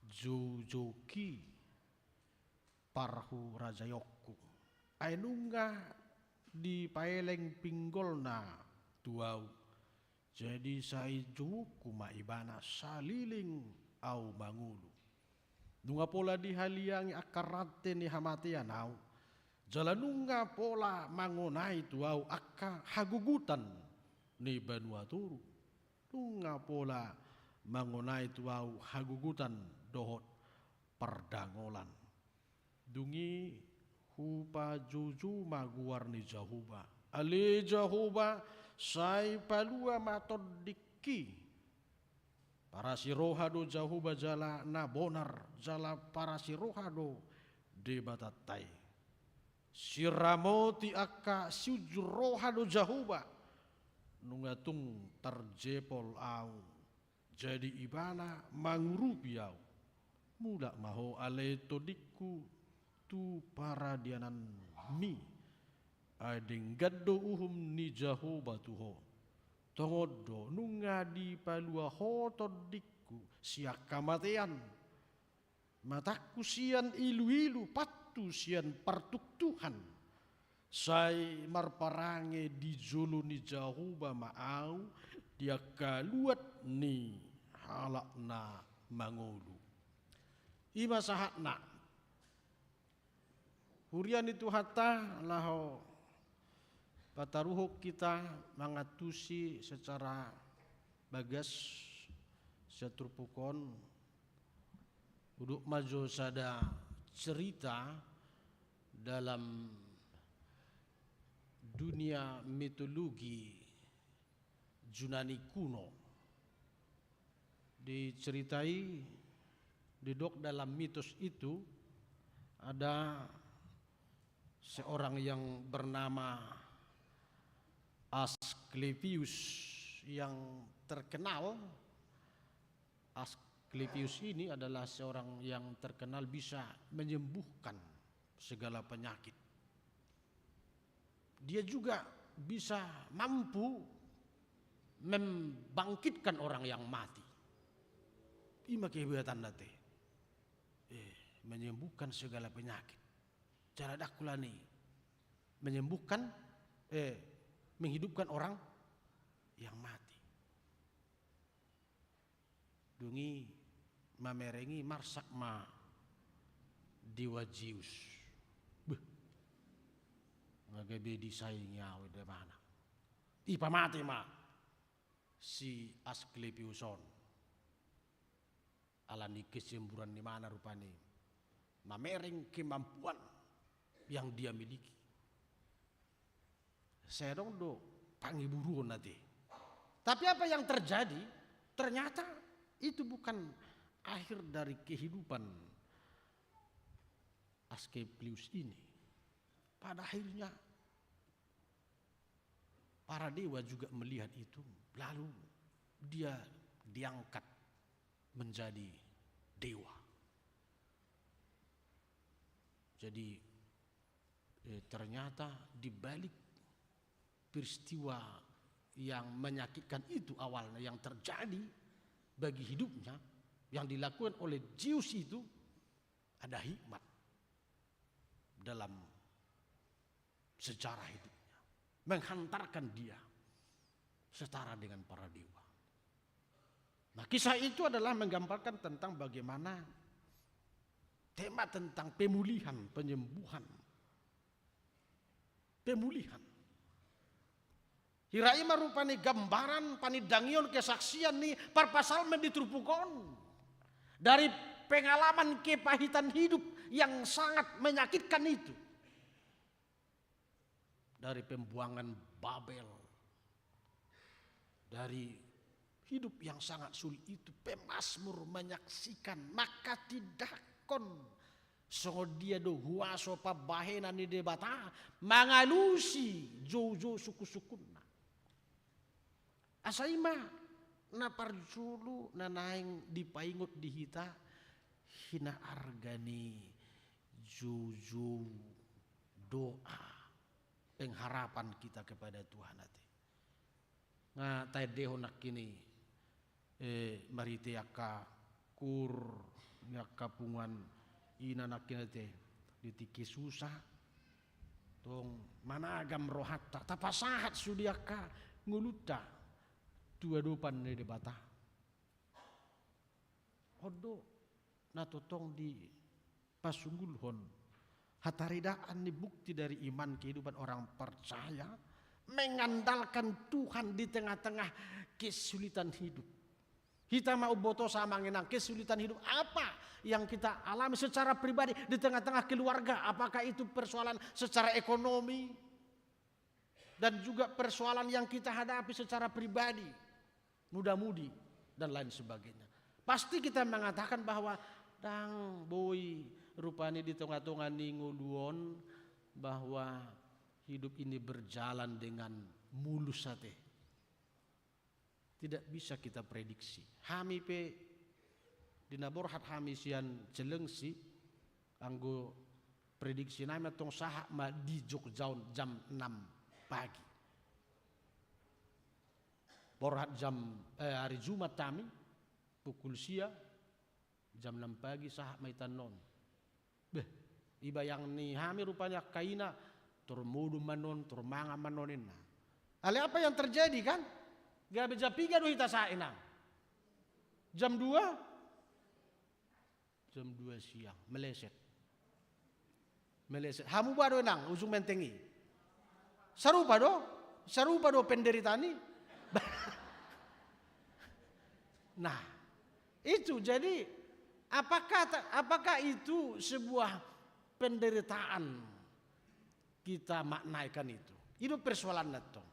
joujouki. parhurajaonku. Ai nunga dipaeleng pinggolna tu ahu. Jadi sai jouonku ma ibana saleleng ahu mangolu. Nunga pola dihaliangi angka rante ni hamatean ahu. Jala nunga pola mangonai tu ahu angka hagugutan ni banua toru. Nunga pola mangonai tu ahu hagugutan dohot pardangolan. Dung i hupajoujou ma goar ni Jahowa. Ale Jahowa, sai palua ma tondingki. Parasi roha do Jahowa jala na bonar, jala parasi roha do Debatanta i. Siramoti angka siunjur roha do Jahowa. Nunga tung tarjepol ahu. Jadi ibana mangurupi ahu. Mulak ma ho ale tondingku tu paradiananmi. Ai denggan do uhum ni Jahowa tu ho. Tongon do nunga dipalua ho tondingku sian hamatean. Matangku sian iluilu, patku sian partuktuhan. Sai marparange di jolo ni Jahowa ma ahu di angka luat ni halak na mangolu. I ma sahatna. Huria ni Tuhanta, laho pataruhon hita mangantusi secara bagas sian turpuk on. Hudok ma jo sada cerita dalam dunia mitologi Junani kuno. Di cerita i, didok dalam mitos itu, ada seorang yang bernama Asklepius yang terkenal. Asklepius ini adalah seorang yang terkenal bisa menyembuhkan segala penyakit. Dia juga bisa mampu membangkitkan orang yang mati. I ma kehebatanna te. Eh, menyembuhkan segala penyakit. Jala ndang hulani menyembuhkan, eh, menghidupkan orang yang mati. Dung i mamereng i marsak ma dewa Zeus. Beh, nga gabe disaingi ahu ibana. Ipamate ma si Asklepius on. Alani kesemburan ni ibana rupani mamereng kemampuan yang dia miliki. Sai adong do pangiburuonna te. Tapi apa yang terjadi? Ternyata itu bukan akhir dari kehidupan Asklepius ini. Pada akhirnya para dewa juga melihat itu, lalu dia diangkat menjadi dewa. Jadi, eh, ternyata di balik peristiwa yang menyakitkan itu awalnya yang terjadi bagi hidupnya, yang dilakukan oleh Zeus itu ada hikmat dalam sejarah hidupnya, menghantarkan dia setara dengan para dewa. Nah, kisah itu adalah menggambarkan tentang bagaimana tema tentang pemulihan, penyembuhan. Pemulihan. Hira i ma rupani gambaran panindangion kesaksian ni parpsalmen di turpuk on. Dari pengalaman kepahitan hidup yang sangat menyakitkan itu. Dari pembuangan Babel. Dari hidup yang sangat sulit itu, pemazmur menyaksikan, manghatindanghon songon dia do huaso pambahenan ni Debata mangalusi joujou sungkunsungkunna. Asa i ma na parjolo na naeng dipaingot di hita hinaarga ni joujou, doa, pengharapan kita kepada Tuhan ate. Nga taendehon nangkin i, eh, marhite angka kur ni angka punguan ina nangkin ate. Di tingki susah, tong managam rohanta, tapasahat sude angka ngolunta tu adopan ni Debata. On do na tongtong dipasunggulhon hataridaan ni bukti dari iman kehidupan orang percaya, mengandalkan Tuhan di tengah-tengah kesulitan hidup. Hita ma umbotosa, amang inang, kesulitan hidup apa yang kita alami secara pribadi di tengah-tengah keluarga? Apakah itu persoalan secara ekonomi dan juga persoalan yang kita hadapi secara pribadi, muda-mudi, dan lain sebagainya? Pasti kita mengatakan bahwa ndang boi rupani di tonga-tonga ni ngolu on bahwa hidup ini berjalan dengan mulus ate. Tidak bisa kita prediksi. Hami pe di na borhat hami sian Cilengsi, anggo prediksi nami antong sahat ma di Jogja on jam enam pagi. Borhat jam, eh, hari Jumat hami, pukul sia, jam enam pagi sahat ma hita annon. Beh, dibayang ni hami rupani angka ina, tor modom ma annon, tor mangan ma annon ninna. Alai apa yang terjadi, kan? Gabe jam piga do hita sahat, inang? Jam dua? Jam dua siang, meleset. Meleset. Hamu ba do, inang, Ujung Menteng i? Sarupa do? Sarupa do penderitaan i? Nah, itu jadi, apakah ta-, apakah itu sebuah penderitaan? Kita maknaikan itu. Itu persoalanna tong.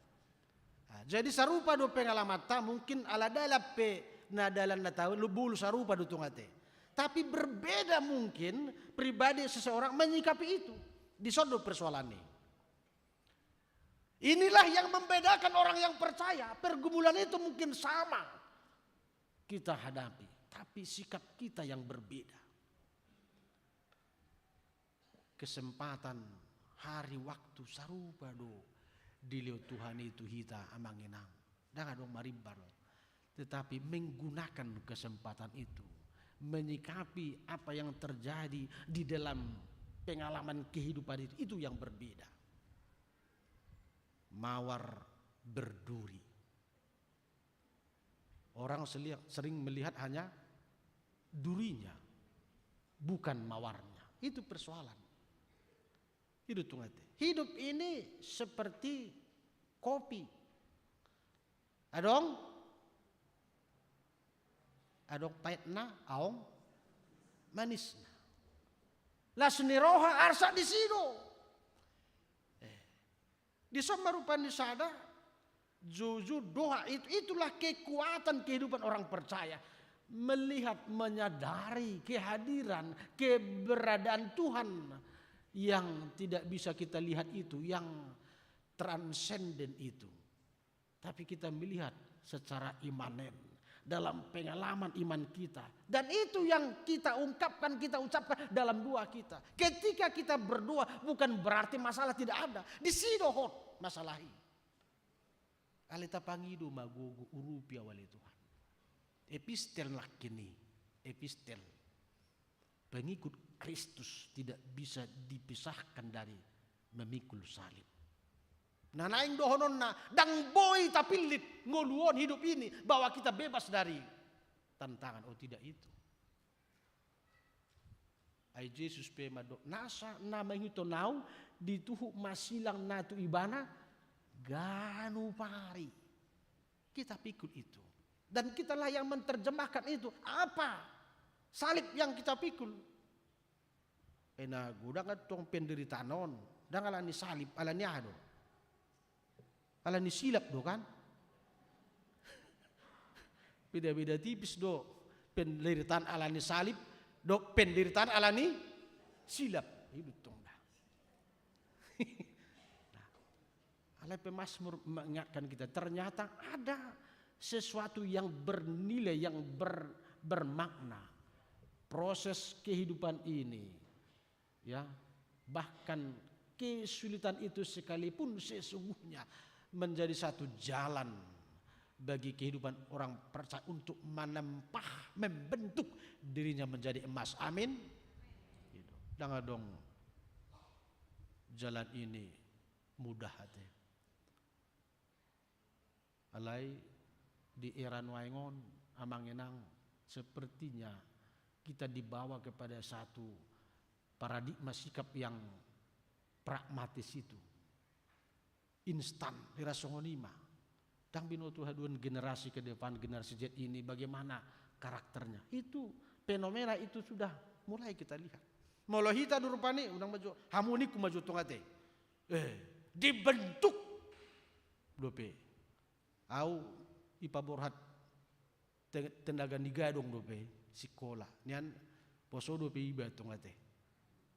Nah, jadi sarupa do pengalamanta, mungkin ala dalan pe na dalan na tahu, lu bulu sarupa do tong ate. Tapi berbeda mungkin pribadi seseorang menyikapi itu. Di son do persoalan ini. Inilah yang membedakan orang yang percaya. Pergumulan itu mungkin sama kita hadapi, tapi sikap kita yang berbeda. Kesempatan, hari, waktu sarupa do dilehon Tuhan i tu hita, amang inang. Ndang adong marimbar. Tetapi menggunakan kesempatan itu, menyikapi apa yang terjadi di dalam pengalaman kehidupan itu, itu yang berbeda. Mawar berduri. Orang seli-, sering melihat hanya durinya, bukan mawarnya. Itu persoalan. Hidup tong ate. Hidup ini seperti kopi. Adong, adong paetna, adong manisna. Las ni roha arsak disi do. Eh, Dison ma rupani sada, jujur doa itu, itulah kekuatan kehidupan orang percaya. Melihat, menyadari kehadiran, keberadaan Tuhan yang tidak bisa kita lihat itu, yang transenden itu. Tapi kita melihat secara imanen dalam pengalaman iman kita. Dan itu yang kita ungkapkan, kita ucapkan dalam doa kita. Ketika kita berdoa, bukan berarti masalah tidak ada. Disi do hot masalah i. Alai tapangido ma gogo, urupi au ale Tuhan. Epistel nangkin i, epistel. Pengikut Kristus tidak bisa dipisahkan dari memikul salib. Nah, naeng dohononna, ndang boi tapillit ngolu on, hidup ini, bahwa kita bebas dari tantangan. Oh, tidak itu. Ai Jesus pe mandok, nasa na mangihuthon au, dituhuk ma silangna tu ibana ganup ari. Kita pikul itu. Dan kitalah yang menerjemahkan itu. Apa salib yang kita pikul? Ai na godang antong penderitaan on, ndang ala ni salib, ala ni aha do? Ala ni silap do, kan? Beda-beda tipis do penderitaan ala ni salib dohot penderitaan ala ni silap. Hidup tong da. Nah, Alai pemazmur mengingatkan kita, ternyata ada sesuatu yang bernilai, yang ber-, bermakna. Proses kehidupan ini, ya, bahkan kesulitan itu sekalipun sesungguhnya menjadi satu jalan bagi kehidupan orang percaya untuk menempa, membentuk dirinya menjadi emas. Amin. Gitu. Ndang adong jalan ini mudah ate. Alai di era nuaeng on, amang inang, sepertinya kita dibawa kepada satu paradigma sikap yang pragmatis itu. Instan, hira songon i ma. Ndang binoto haduan generasi ke depan, generasi Z ini, bagaimana karakternya. Itu fenomena itu sudah mulai kita lihat. Molo hita do rupani, unang ma jo, hamu ningku ma jo tong ate. Eh, dibentuk dope. Au ipaborhat te-, tenaga ni gadong dope sikola. Nian poso dope iba tong ate.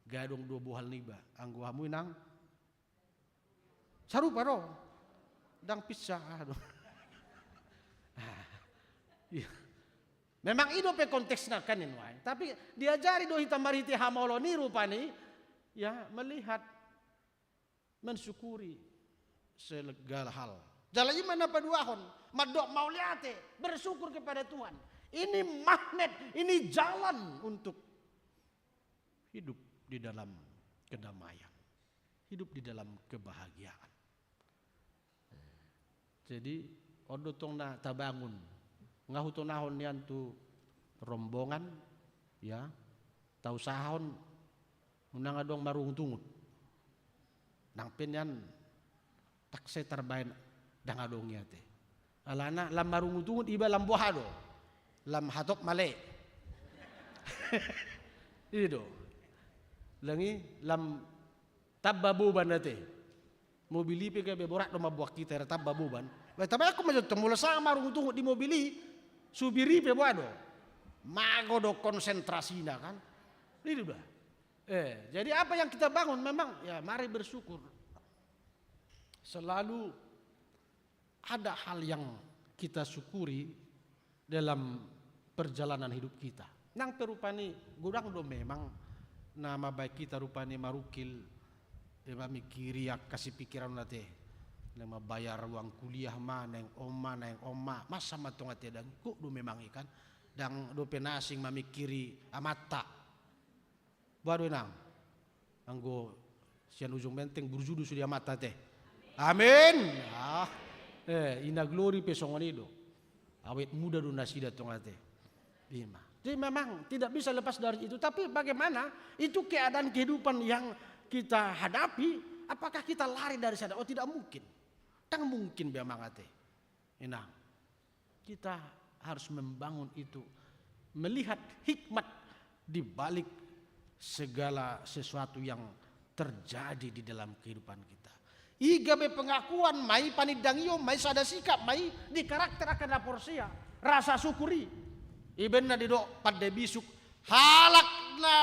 Gadong do bohal niba. Anggo hamu inang sarupa do. Ndang pizza, ah, do. Ah, iya. Memang i dope konteksna kan, inang. Tapi diajari do hita marhite hamaolon i rupani, ya, melihat, mensyukuri segala hal. Jala i ma na paduahon, mandok mauliate, bersyukur kepada Tuhan. Ini magnet, ini jalan untuk hidup di dalam kedamaian, hidup di dalam kebahagiaan. Jadi, on do tong na tabangun. Nga hutonahon nian tu rombongan, ya, tausahahon, unang adong marungutungut. Nang pe nian, tak sai tarbaen ndang adong i ate. Alana lam marungutungut iba lam boha do. Lam hatop male. I do. Ndang i lam tamba boban ate. Mobil i pe gabe borat do mamboan hita, hira tamba boban. Ba, tabaen ma jo tong molo sanga marungutungut di mobil i, supir i pe boha do. Mago do konsentrasina kan. I do da. Eh, jadi apa yang kita bangun memang, ya, mari bersyukur. Selalu ada hal yang kita syukuri dalam perjalanan hidup kita. Nang pe rupani godang do memang na mambaen hita rupani marungkil, eh, mamikiri angka sipikiran on ate. Na mambayar uang kuliah ma, naeng on ma, naeng on ma, masa ma tong ate, ndang gok do memang i kan. Ndang dope na asing mamikiri amanta. Boha do inang? Anggo sian ujung Menteng burju do sude amanta ate. Amin. Ah. Eh, Ina Glory pe songon i do. Awet muda do nasida tong ate. I ma. Jadi memang tidak bisa lepas dari itu. Tapi bagaimana itu keadaan kehidupan yang kita hadapi, apakah kita lari dari sana? Oh, tidak mungkin. Ndang mungkin be amang ate. Inang. Kita harus membangun itu, melihat hikmat di balik segala sesuatu yang terjadi di dalam kehidupan kita. I gabe pengakuan ma i, panindangion ma i, sada sikap ma i di karakter angka na porsea, rasa syukur i. Ibaen na didok Pandai Bisuk, halak na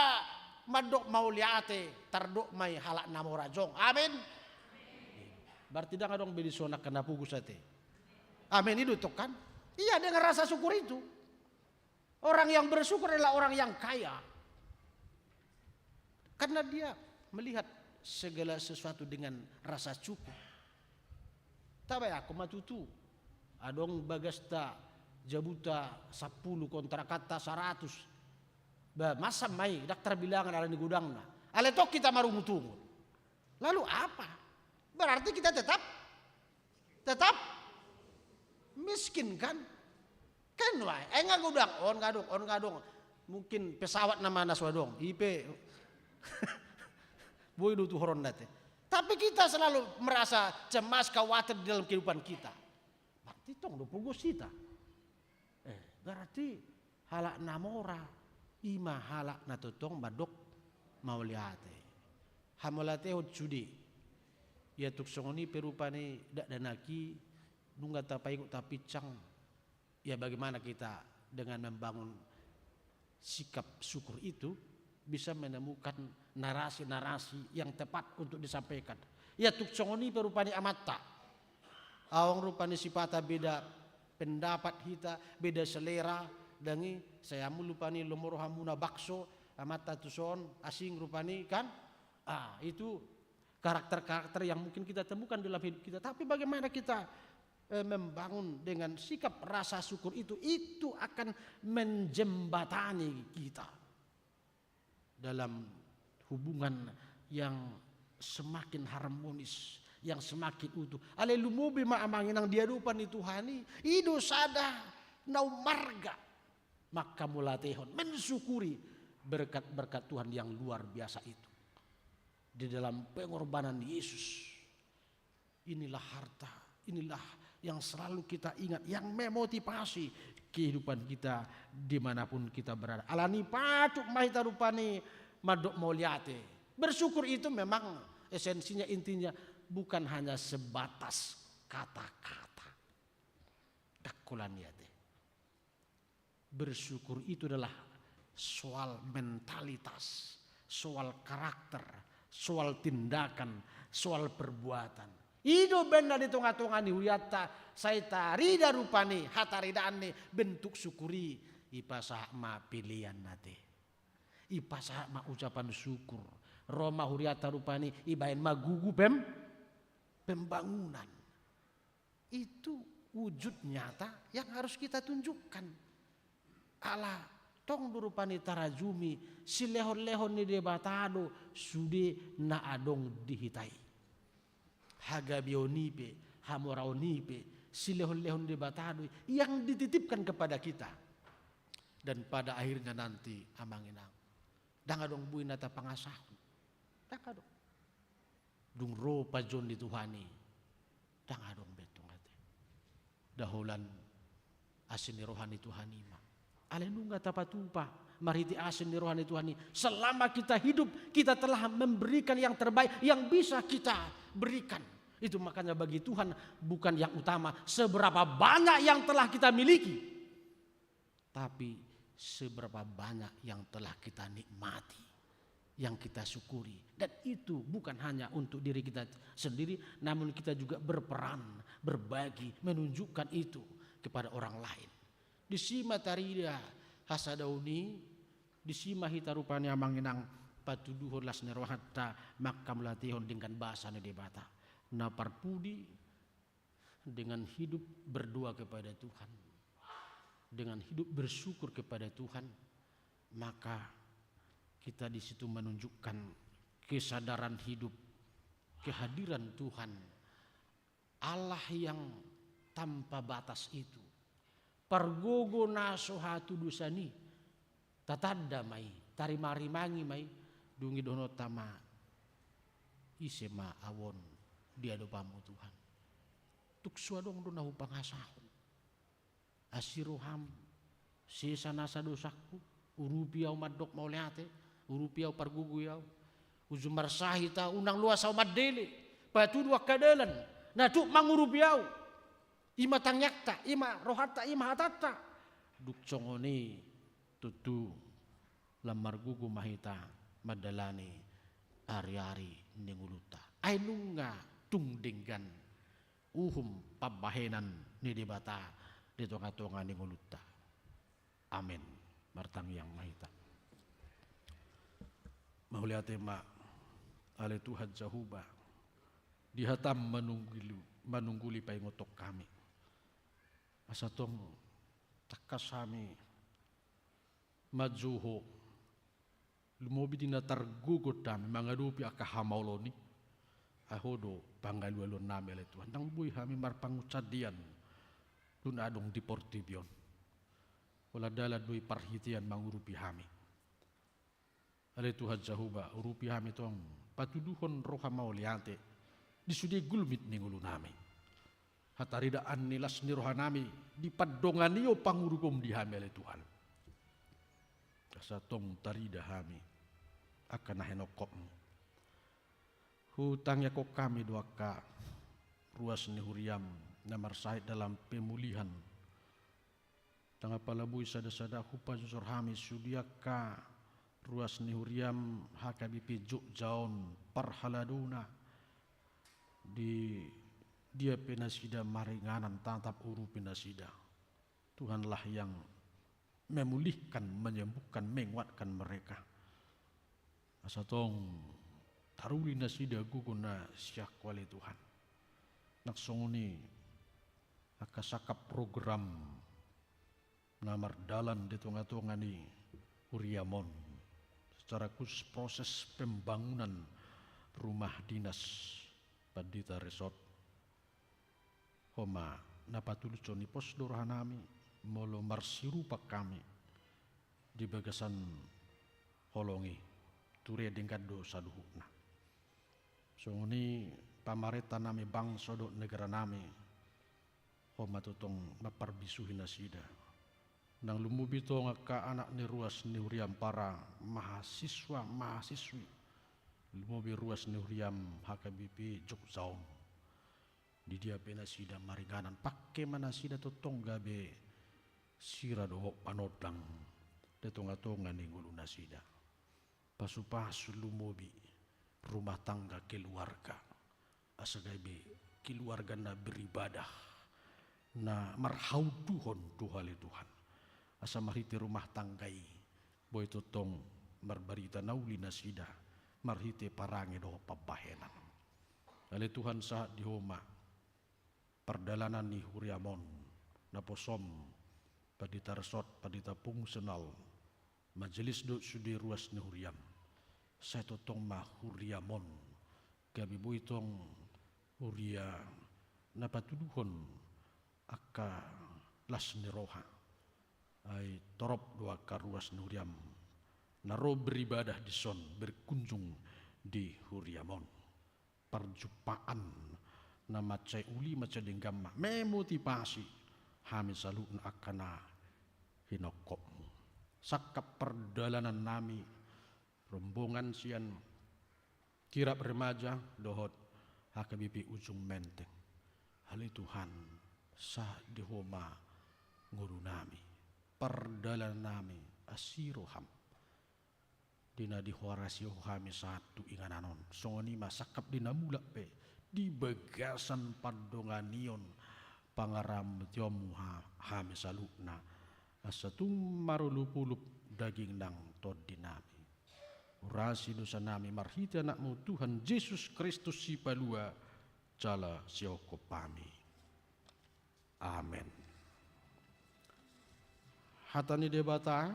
mandok mauliate, tardok ma i halak na mora jong. Amin. Berarti ndang adong be dison angka na pogos ate. Amin, i do tong kan? Iya, dengan rasa syukur itu. Orang yang bersyukur adalah orang yang kaya. Karena dia melihat segala sesuatu dengan rasa cukup. Tabaen, anggo ma tutu adong bagasta jabuta sampulu, kontrakanta saratus. Ba, masa ma i, ndang tarbilangan ala ni godangna. Alai tong hita marungutungut. Lalu apa? Berarti kita tetap tetap miskin kan? Kan wah, eh, nga godang, on nga adong, on nga adong. Mungkin pesawat nama na so adong, i pe boi do tuhoronna ate. Tapi kita selalu merasa cemas, khawatir di dalam kehidupan kita. Berarti tong do pogos hita. Eh, berarti halak na mora, i ma halak na tongtong mandok mauliate. Hamauliatehon sude. Ia tung songon i pe rupani dakdanak i, nunga tapaingot tapinsang. Ya, bagaimana kita dengan membangun sikap syukur itu bisa menemukan narasi-narasi yang tepat untuk disampaikan. Ia tung songon i pe rupani amanta. Adong rupani sipata beda pendapat hita, beda selera, ndang i, sai hamu rupani lomo rohamuna bakso, amanta tuson, asing rupani kan? Ah, itu karakter-karakter yang mungkin kita temukan dalam hidup kita. Tapi bagaimana kita, eh, membangun dengan sikap rasa syukur itu, itu akan menjembatani kita dalam hubungan yang semakin harmonis, yang semakin utuh. Alai lumobi ma amang inang di adopan ni Tuhan i, i do sada na ummarga manghamauliatehon, mensyukuri berkat-berkat Tuhan yang luar biasa itu. Di dalam pengorbanan Yesus, inilah harta, inilah yang selalu kita ingat, yang memotivasi kehidupan kita dimanapun kita berada. Alani i patut ma hita rupani mandok mauliate. Bersyukur itu memang esensinya, intinya bukan hanya sebatas kata-kata. Ndang holan i ate. Bersyukur itu adalah soal mentalitas, soal karakter, soal tindakan, soal perbuatan. I do umbahen na di tonga-tonga ni hurianta sai tarida rupani hataridaan ni bentuk syukur i, ipasahat ma pelean ate. Ipasahat ma ucapan syukur. Ro ma hurianta rupani, ibahen ma gugu pem-, pembangunan. Itu wujud nyata yang harus kita tunjukkan. Ala tong do rupani tarajumi, silehon-lehon ni Debata do sude na adong di hita i. Hagabeon i pe, hamoraon i pe, silehon-lehon ni Debata do i yang dititipkan kepada kita. Dan pada akhirnya nanti, amang inang, ndang adong boi na tapangasahon. Ndang adong. Dung ro panjouon ni Tuhan i, ndang adong be antong ate. Nda holan asi ni roha ni Tuhan i ma. Alai nunga tapatupa marhite asi ni roha ni Tuhan i. Selama kita hidup, kita telah memberikan yang terbaik yang bisa kita berikan. Itu makanya bagi Tuhan bukan yang utama seberapa banyak yang telah kita miliki, tapi seberapa banyak yang telah kita nikmati, yang kita syukuri. Dan itu bukan hanya untuk diri kita sendiri, namun kita juga berperan, berbagi, menunjukkan itu kepada orang lain. Disi ma tarida hasadaon i, disi ma hita rupani amang inang patuduhon las ni rohanta manghamauliatehon denggan basa ni Debata. Na parpudi, dengan hidup berdoa kepada Tuhan, dengan hidup bersyukur kepada Tuhan, maka kita di situ menunjukkan kesadaran hidup, kehadiran Tuhan, Allah yang tanpa batas itu. Pargogo na so hatudosan i, tatanda ma i, tarimarimangi ma i, dung i dohononta ma, ise ma au on di adopanmu Tuhan. Tung so adong do na hupangasahon. Asi roham, sesa nasa dosangku, urupi au mandok mauliate, urupi au, pargogoi au. Uju marsahit au, unang loas au mandele, patudu angka dalan na tuk mangurupi au. I ma tangiangta, i ma rohanta, i ma hatanta. Dung songon i, tontu lam margogo ma hita mandalani ari-ari ni ngolunta. Ai nunga tung denggan uhum pambahenan ni Debata di tonga-tonga ni ngolunta. Amen. Martangiang ma hita. Mauliate ma, ale Tuhan Jahowa, di hatam manungguli, manungguli paingothon hami. Asa tong tangkas hami manjou Ho, lumobi di na targogot hami mangadopi angka hamaolon i. Ai Ho do pangalualuan nami, ale Tuhan. Ndang boi hami marpangunsandean tu na adong di portibi on. Holan dalan do i parhitean mangurupi hami. Ale Tuhan Jahowa, urupi hami tong, patuduhon roha mauliate di sude gulmit ni ngolu nami. Hataridaan ni las ni roha nami dipandongani Ho pangurupionmu di hami, ale Tuhan. Asa tong tarida hami angka na hinaholangmu. Hutangiangkon hami do angka ruas ni huriam na marsahit dalam pemulihan. Ndang apala boi sada-sada hupanjujor hami sude angka ruas ni huriam H K B P Jogja on, parhaladona, di dia pe nasida maringanan, tatap urupi nasida. Tuhanlah yang memulihkan, menyembuhkan, menguatkan mereka. Asa tong taruli nasida gogo na sian Ho, ale Tuhan. Nang songon i angka sangkap program na mardalan di tonga-tonga ni huriam on. Secara khusus proses pembangunan rumah dinas Pandita Resort. Ho ma na patulushon i, pos do rohanami molo marsirupa hami di bagasan holong i, ture denggan do saluhutna. Songon i pamarentanami, bangso dohot negaranami, ho ma tongtong mamparbisuhi nasida. Nang lumobi tong angka anak ni ruas ni huriam, para mahasiswa, mahasiswi, lumobi ruas ni huriam H K B P Jogja on. Di dia pe nasida maringanan, pangke ma nasida tongtong gabe sira dohot panondang di tongatonga ni ngolunasida. Pasupasu lumobi rumah tangga, keluarga, asa gabe keluarga na beribadah, na marhaunduhon tu ale Tuhan, asa marhite rumah tangga i boi tongtong marbarita na uli nasida marhite parange dohot pambahenan. Ale Tuhan, sahat di Ho ma pardalanan ni huriam on, naposom, Pandita Resort, pandita fungsional, majelis dohot sude ruas ni huriam. Sai tongtong ma huriam on gabe boi tong huria na patuduhon angka las ni roha. Ai torop do angka ruas ni huriam na ro beribadah dison, berkunjung di huriam on. Parjumpaan na mansai uli, mansai denggan ma memotivasi hami saluhutna angka na hinongkopmu. Sangkap pardalanannami, rombongan sian kirab remaja dohot H K B P Ujung Menteng. Ale Tuhan, sahat di Ho ma ngolunami, pardalanannami, asi roham. Di na dihoras i Ho hami sahat tu inganan on, songon i ma sangkap di na mulak pe di bagasan pandonganion pangaramotionmu ha-, hami saluhutna, asa tung marolopolop daging nang tondinami. Urasi dosanami marhite Anakmu Tuhan Jesus Kristus Sipalua jala Siongkop hami. Amen. Hata ni Debata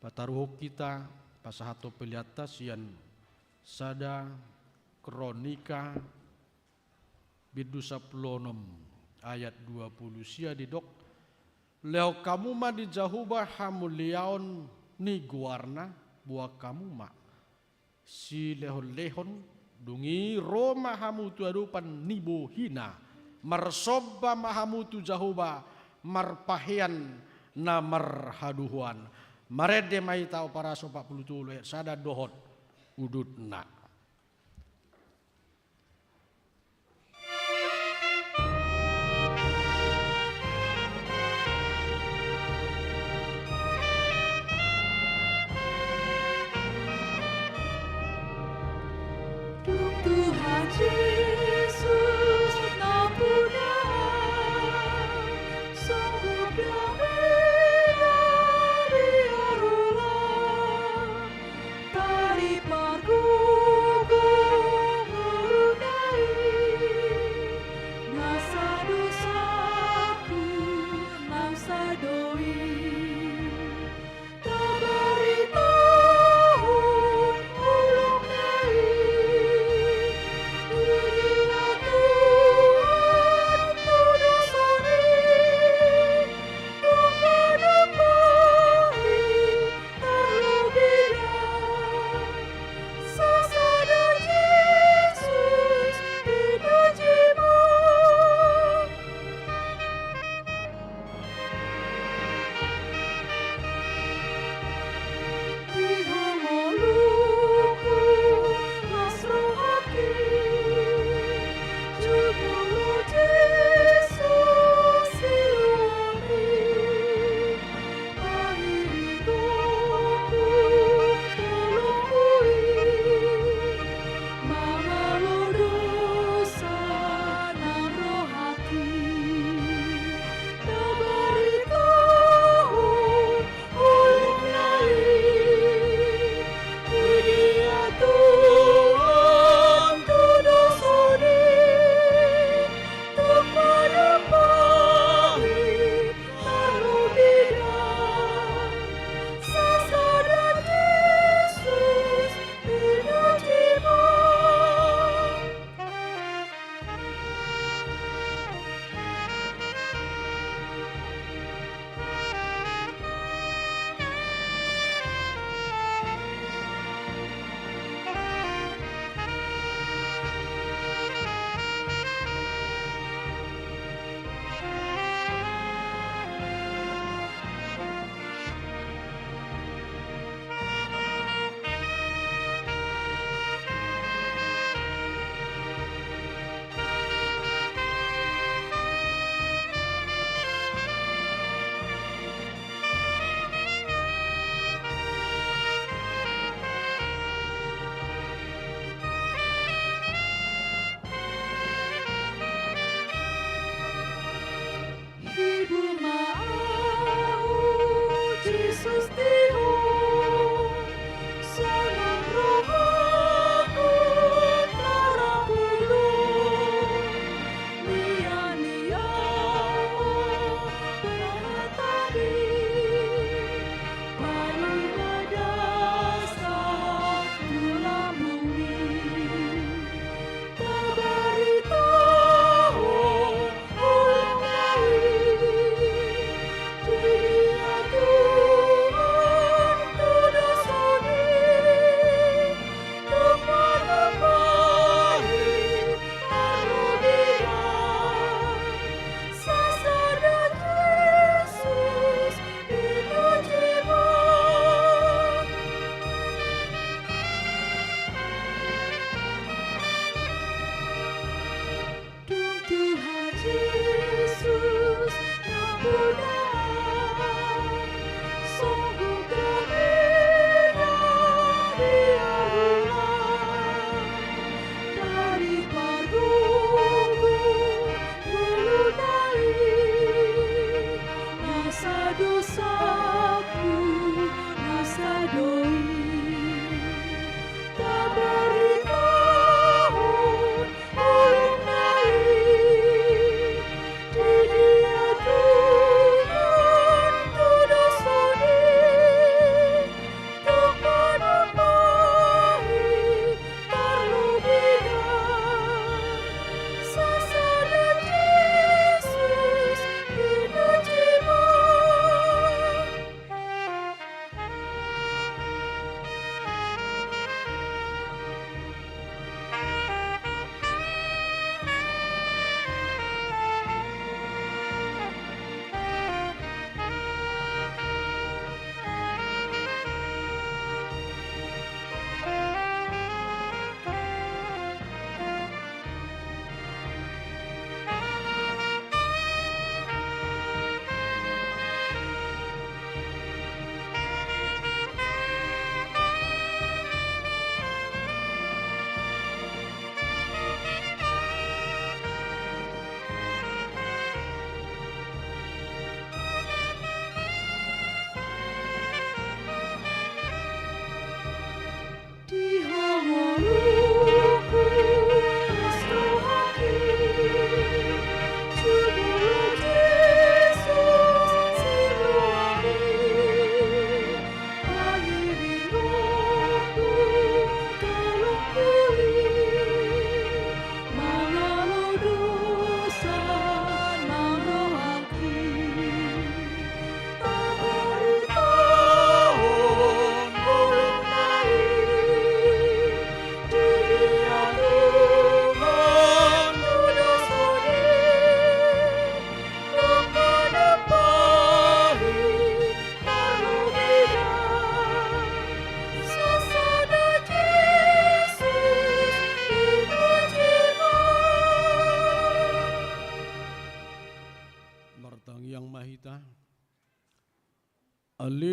pataruhon hita, pasahathon peleanta sian sada Kronika bindu sampulu onom ayat dua pulu sia didok: Lehon hamu ma di Jahowa hamuliaon ni goarna, boan hamu ma silehonlehon, dung i ro ma hamu tu adopan ni bohina, marsomba ma hamu tu Jahowa marpahean na marhadohoan. Marende ma hita Omparasa opat pulu tolu ayat sada dohot udutna. Tuhan Jesus nampuna, sungguh damai dari Allah. Tadi pagi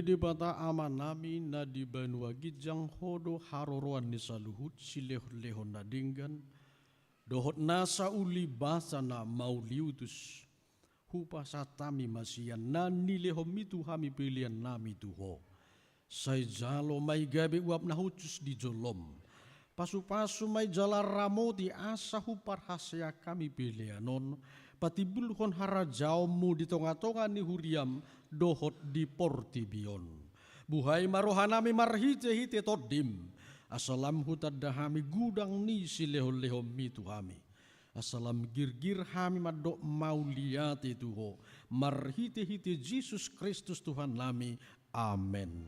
Debata Amanami na di banua ginjang, Ho do haroroan ni saluhut silehonlehon na denggan, dohot nasa ulibasa na mauliutus. Hupasahat hami ma sian na nilehonMi tu hami peleannami tu Ho. Sai jalo ma i gabe uap na hushus di jolom. Pasupasu ma i jala ramoti asa huparhaseang hami pelean on patimbulhon harajaonMu di tongatonga ni huriaM dohot di portibi on. Buhai ma rohanami marhitehite TondiM, asa lam hutanda hami godang ni silehonlehonMi tu hami. Asa lam girgir hami mandok mauliate tu Ho, marhitehite Jesus Kristus Tuhannami. Amen.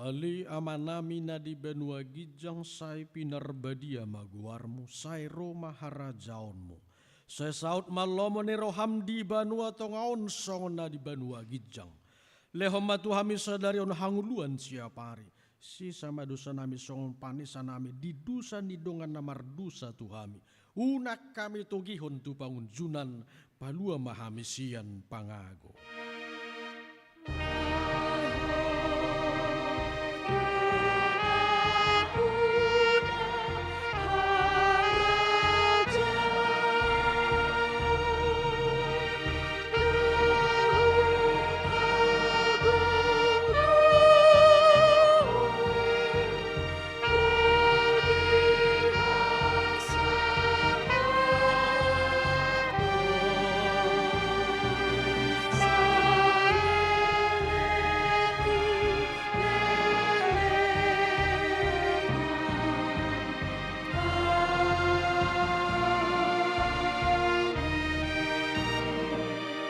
Ale Amanami na di banua ginjang, sai pinarbadia ma goarMu, sai ro ma harajaonMu. Sai saut ma lomo ni rohaM di banua tonga on songon na di banua ginjang. Lehon ma tu hami sadari on hangoluan siapari. Sesa ma dosanami songon panesanami di dosa ni dongan na mardosa tu hami. Unang hami togihon tu pangunjunan, palua ma hami sian pangago.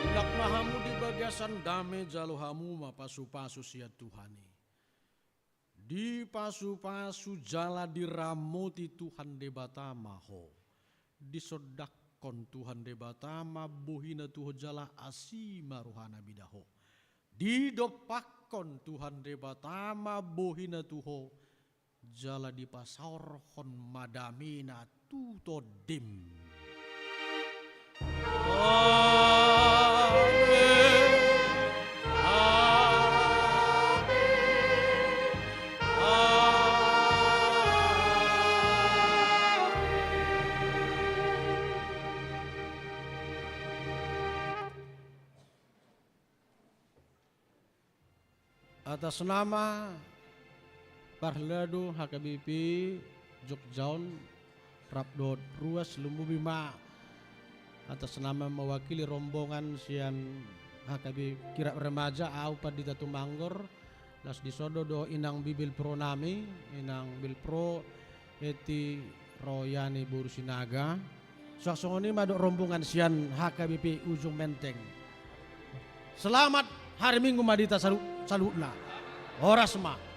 Mulak ma hamu di bagasan dame, jalo hamu ma pasupasu sian Tuhan i. Dipasupasu jala diramoti Tuhan Debata ma ho. Disondangkon Tuhan Debata ma bohina tu ho jala asi ma rohana mida ho. Didompakkon Tuhan Debata ma bohina tu ho jala dipasaorhon ma damena tu tondim. Amen. Amen. Amen. Atas nama parhalado H K B P Jogja on rap dohot ruas, lumobi ma atas nama mewakili rombongan sian H K B Kirap Remaja, au Pandita Tumanggor, laos dison do dohot inang bibelvrouw nami, inang belvrouw Eti Royani boru Sinaga. Suang songon i ma dohot rombongan sian H K B P Ujung Menteng. Selamat hari Minggu ma di hita salu-, saluhutna. Horas ma.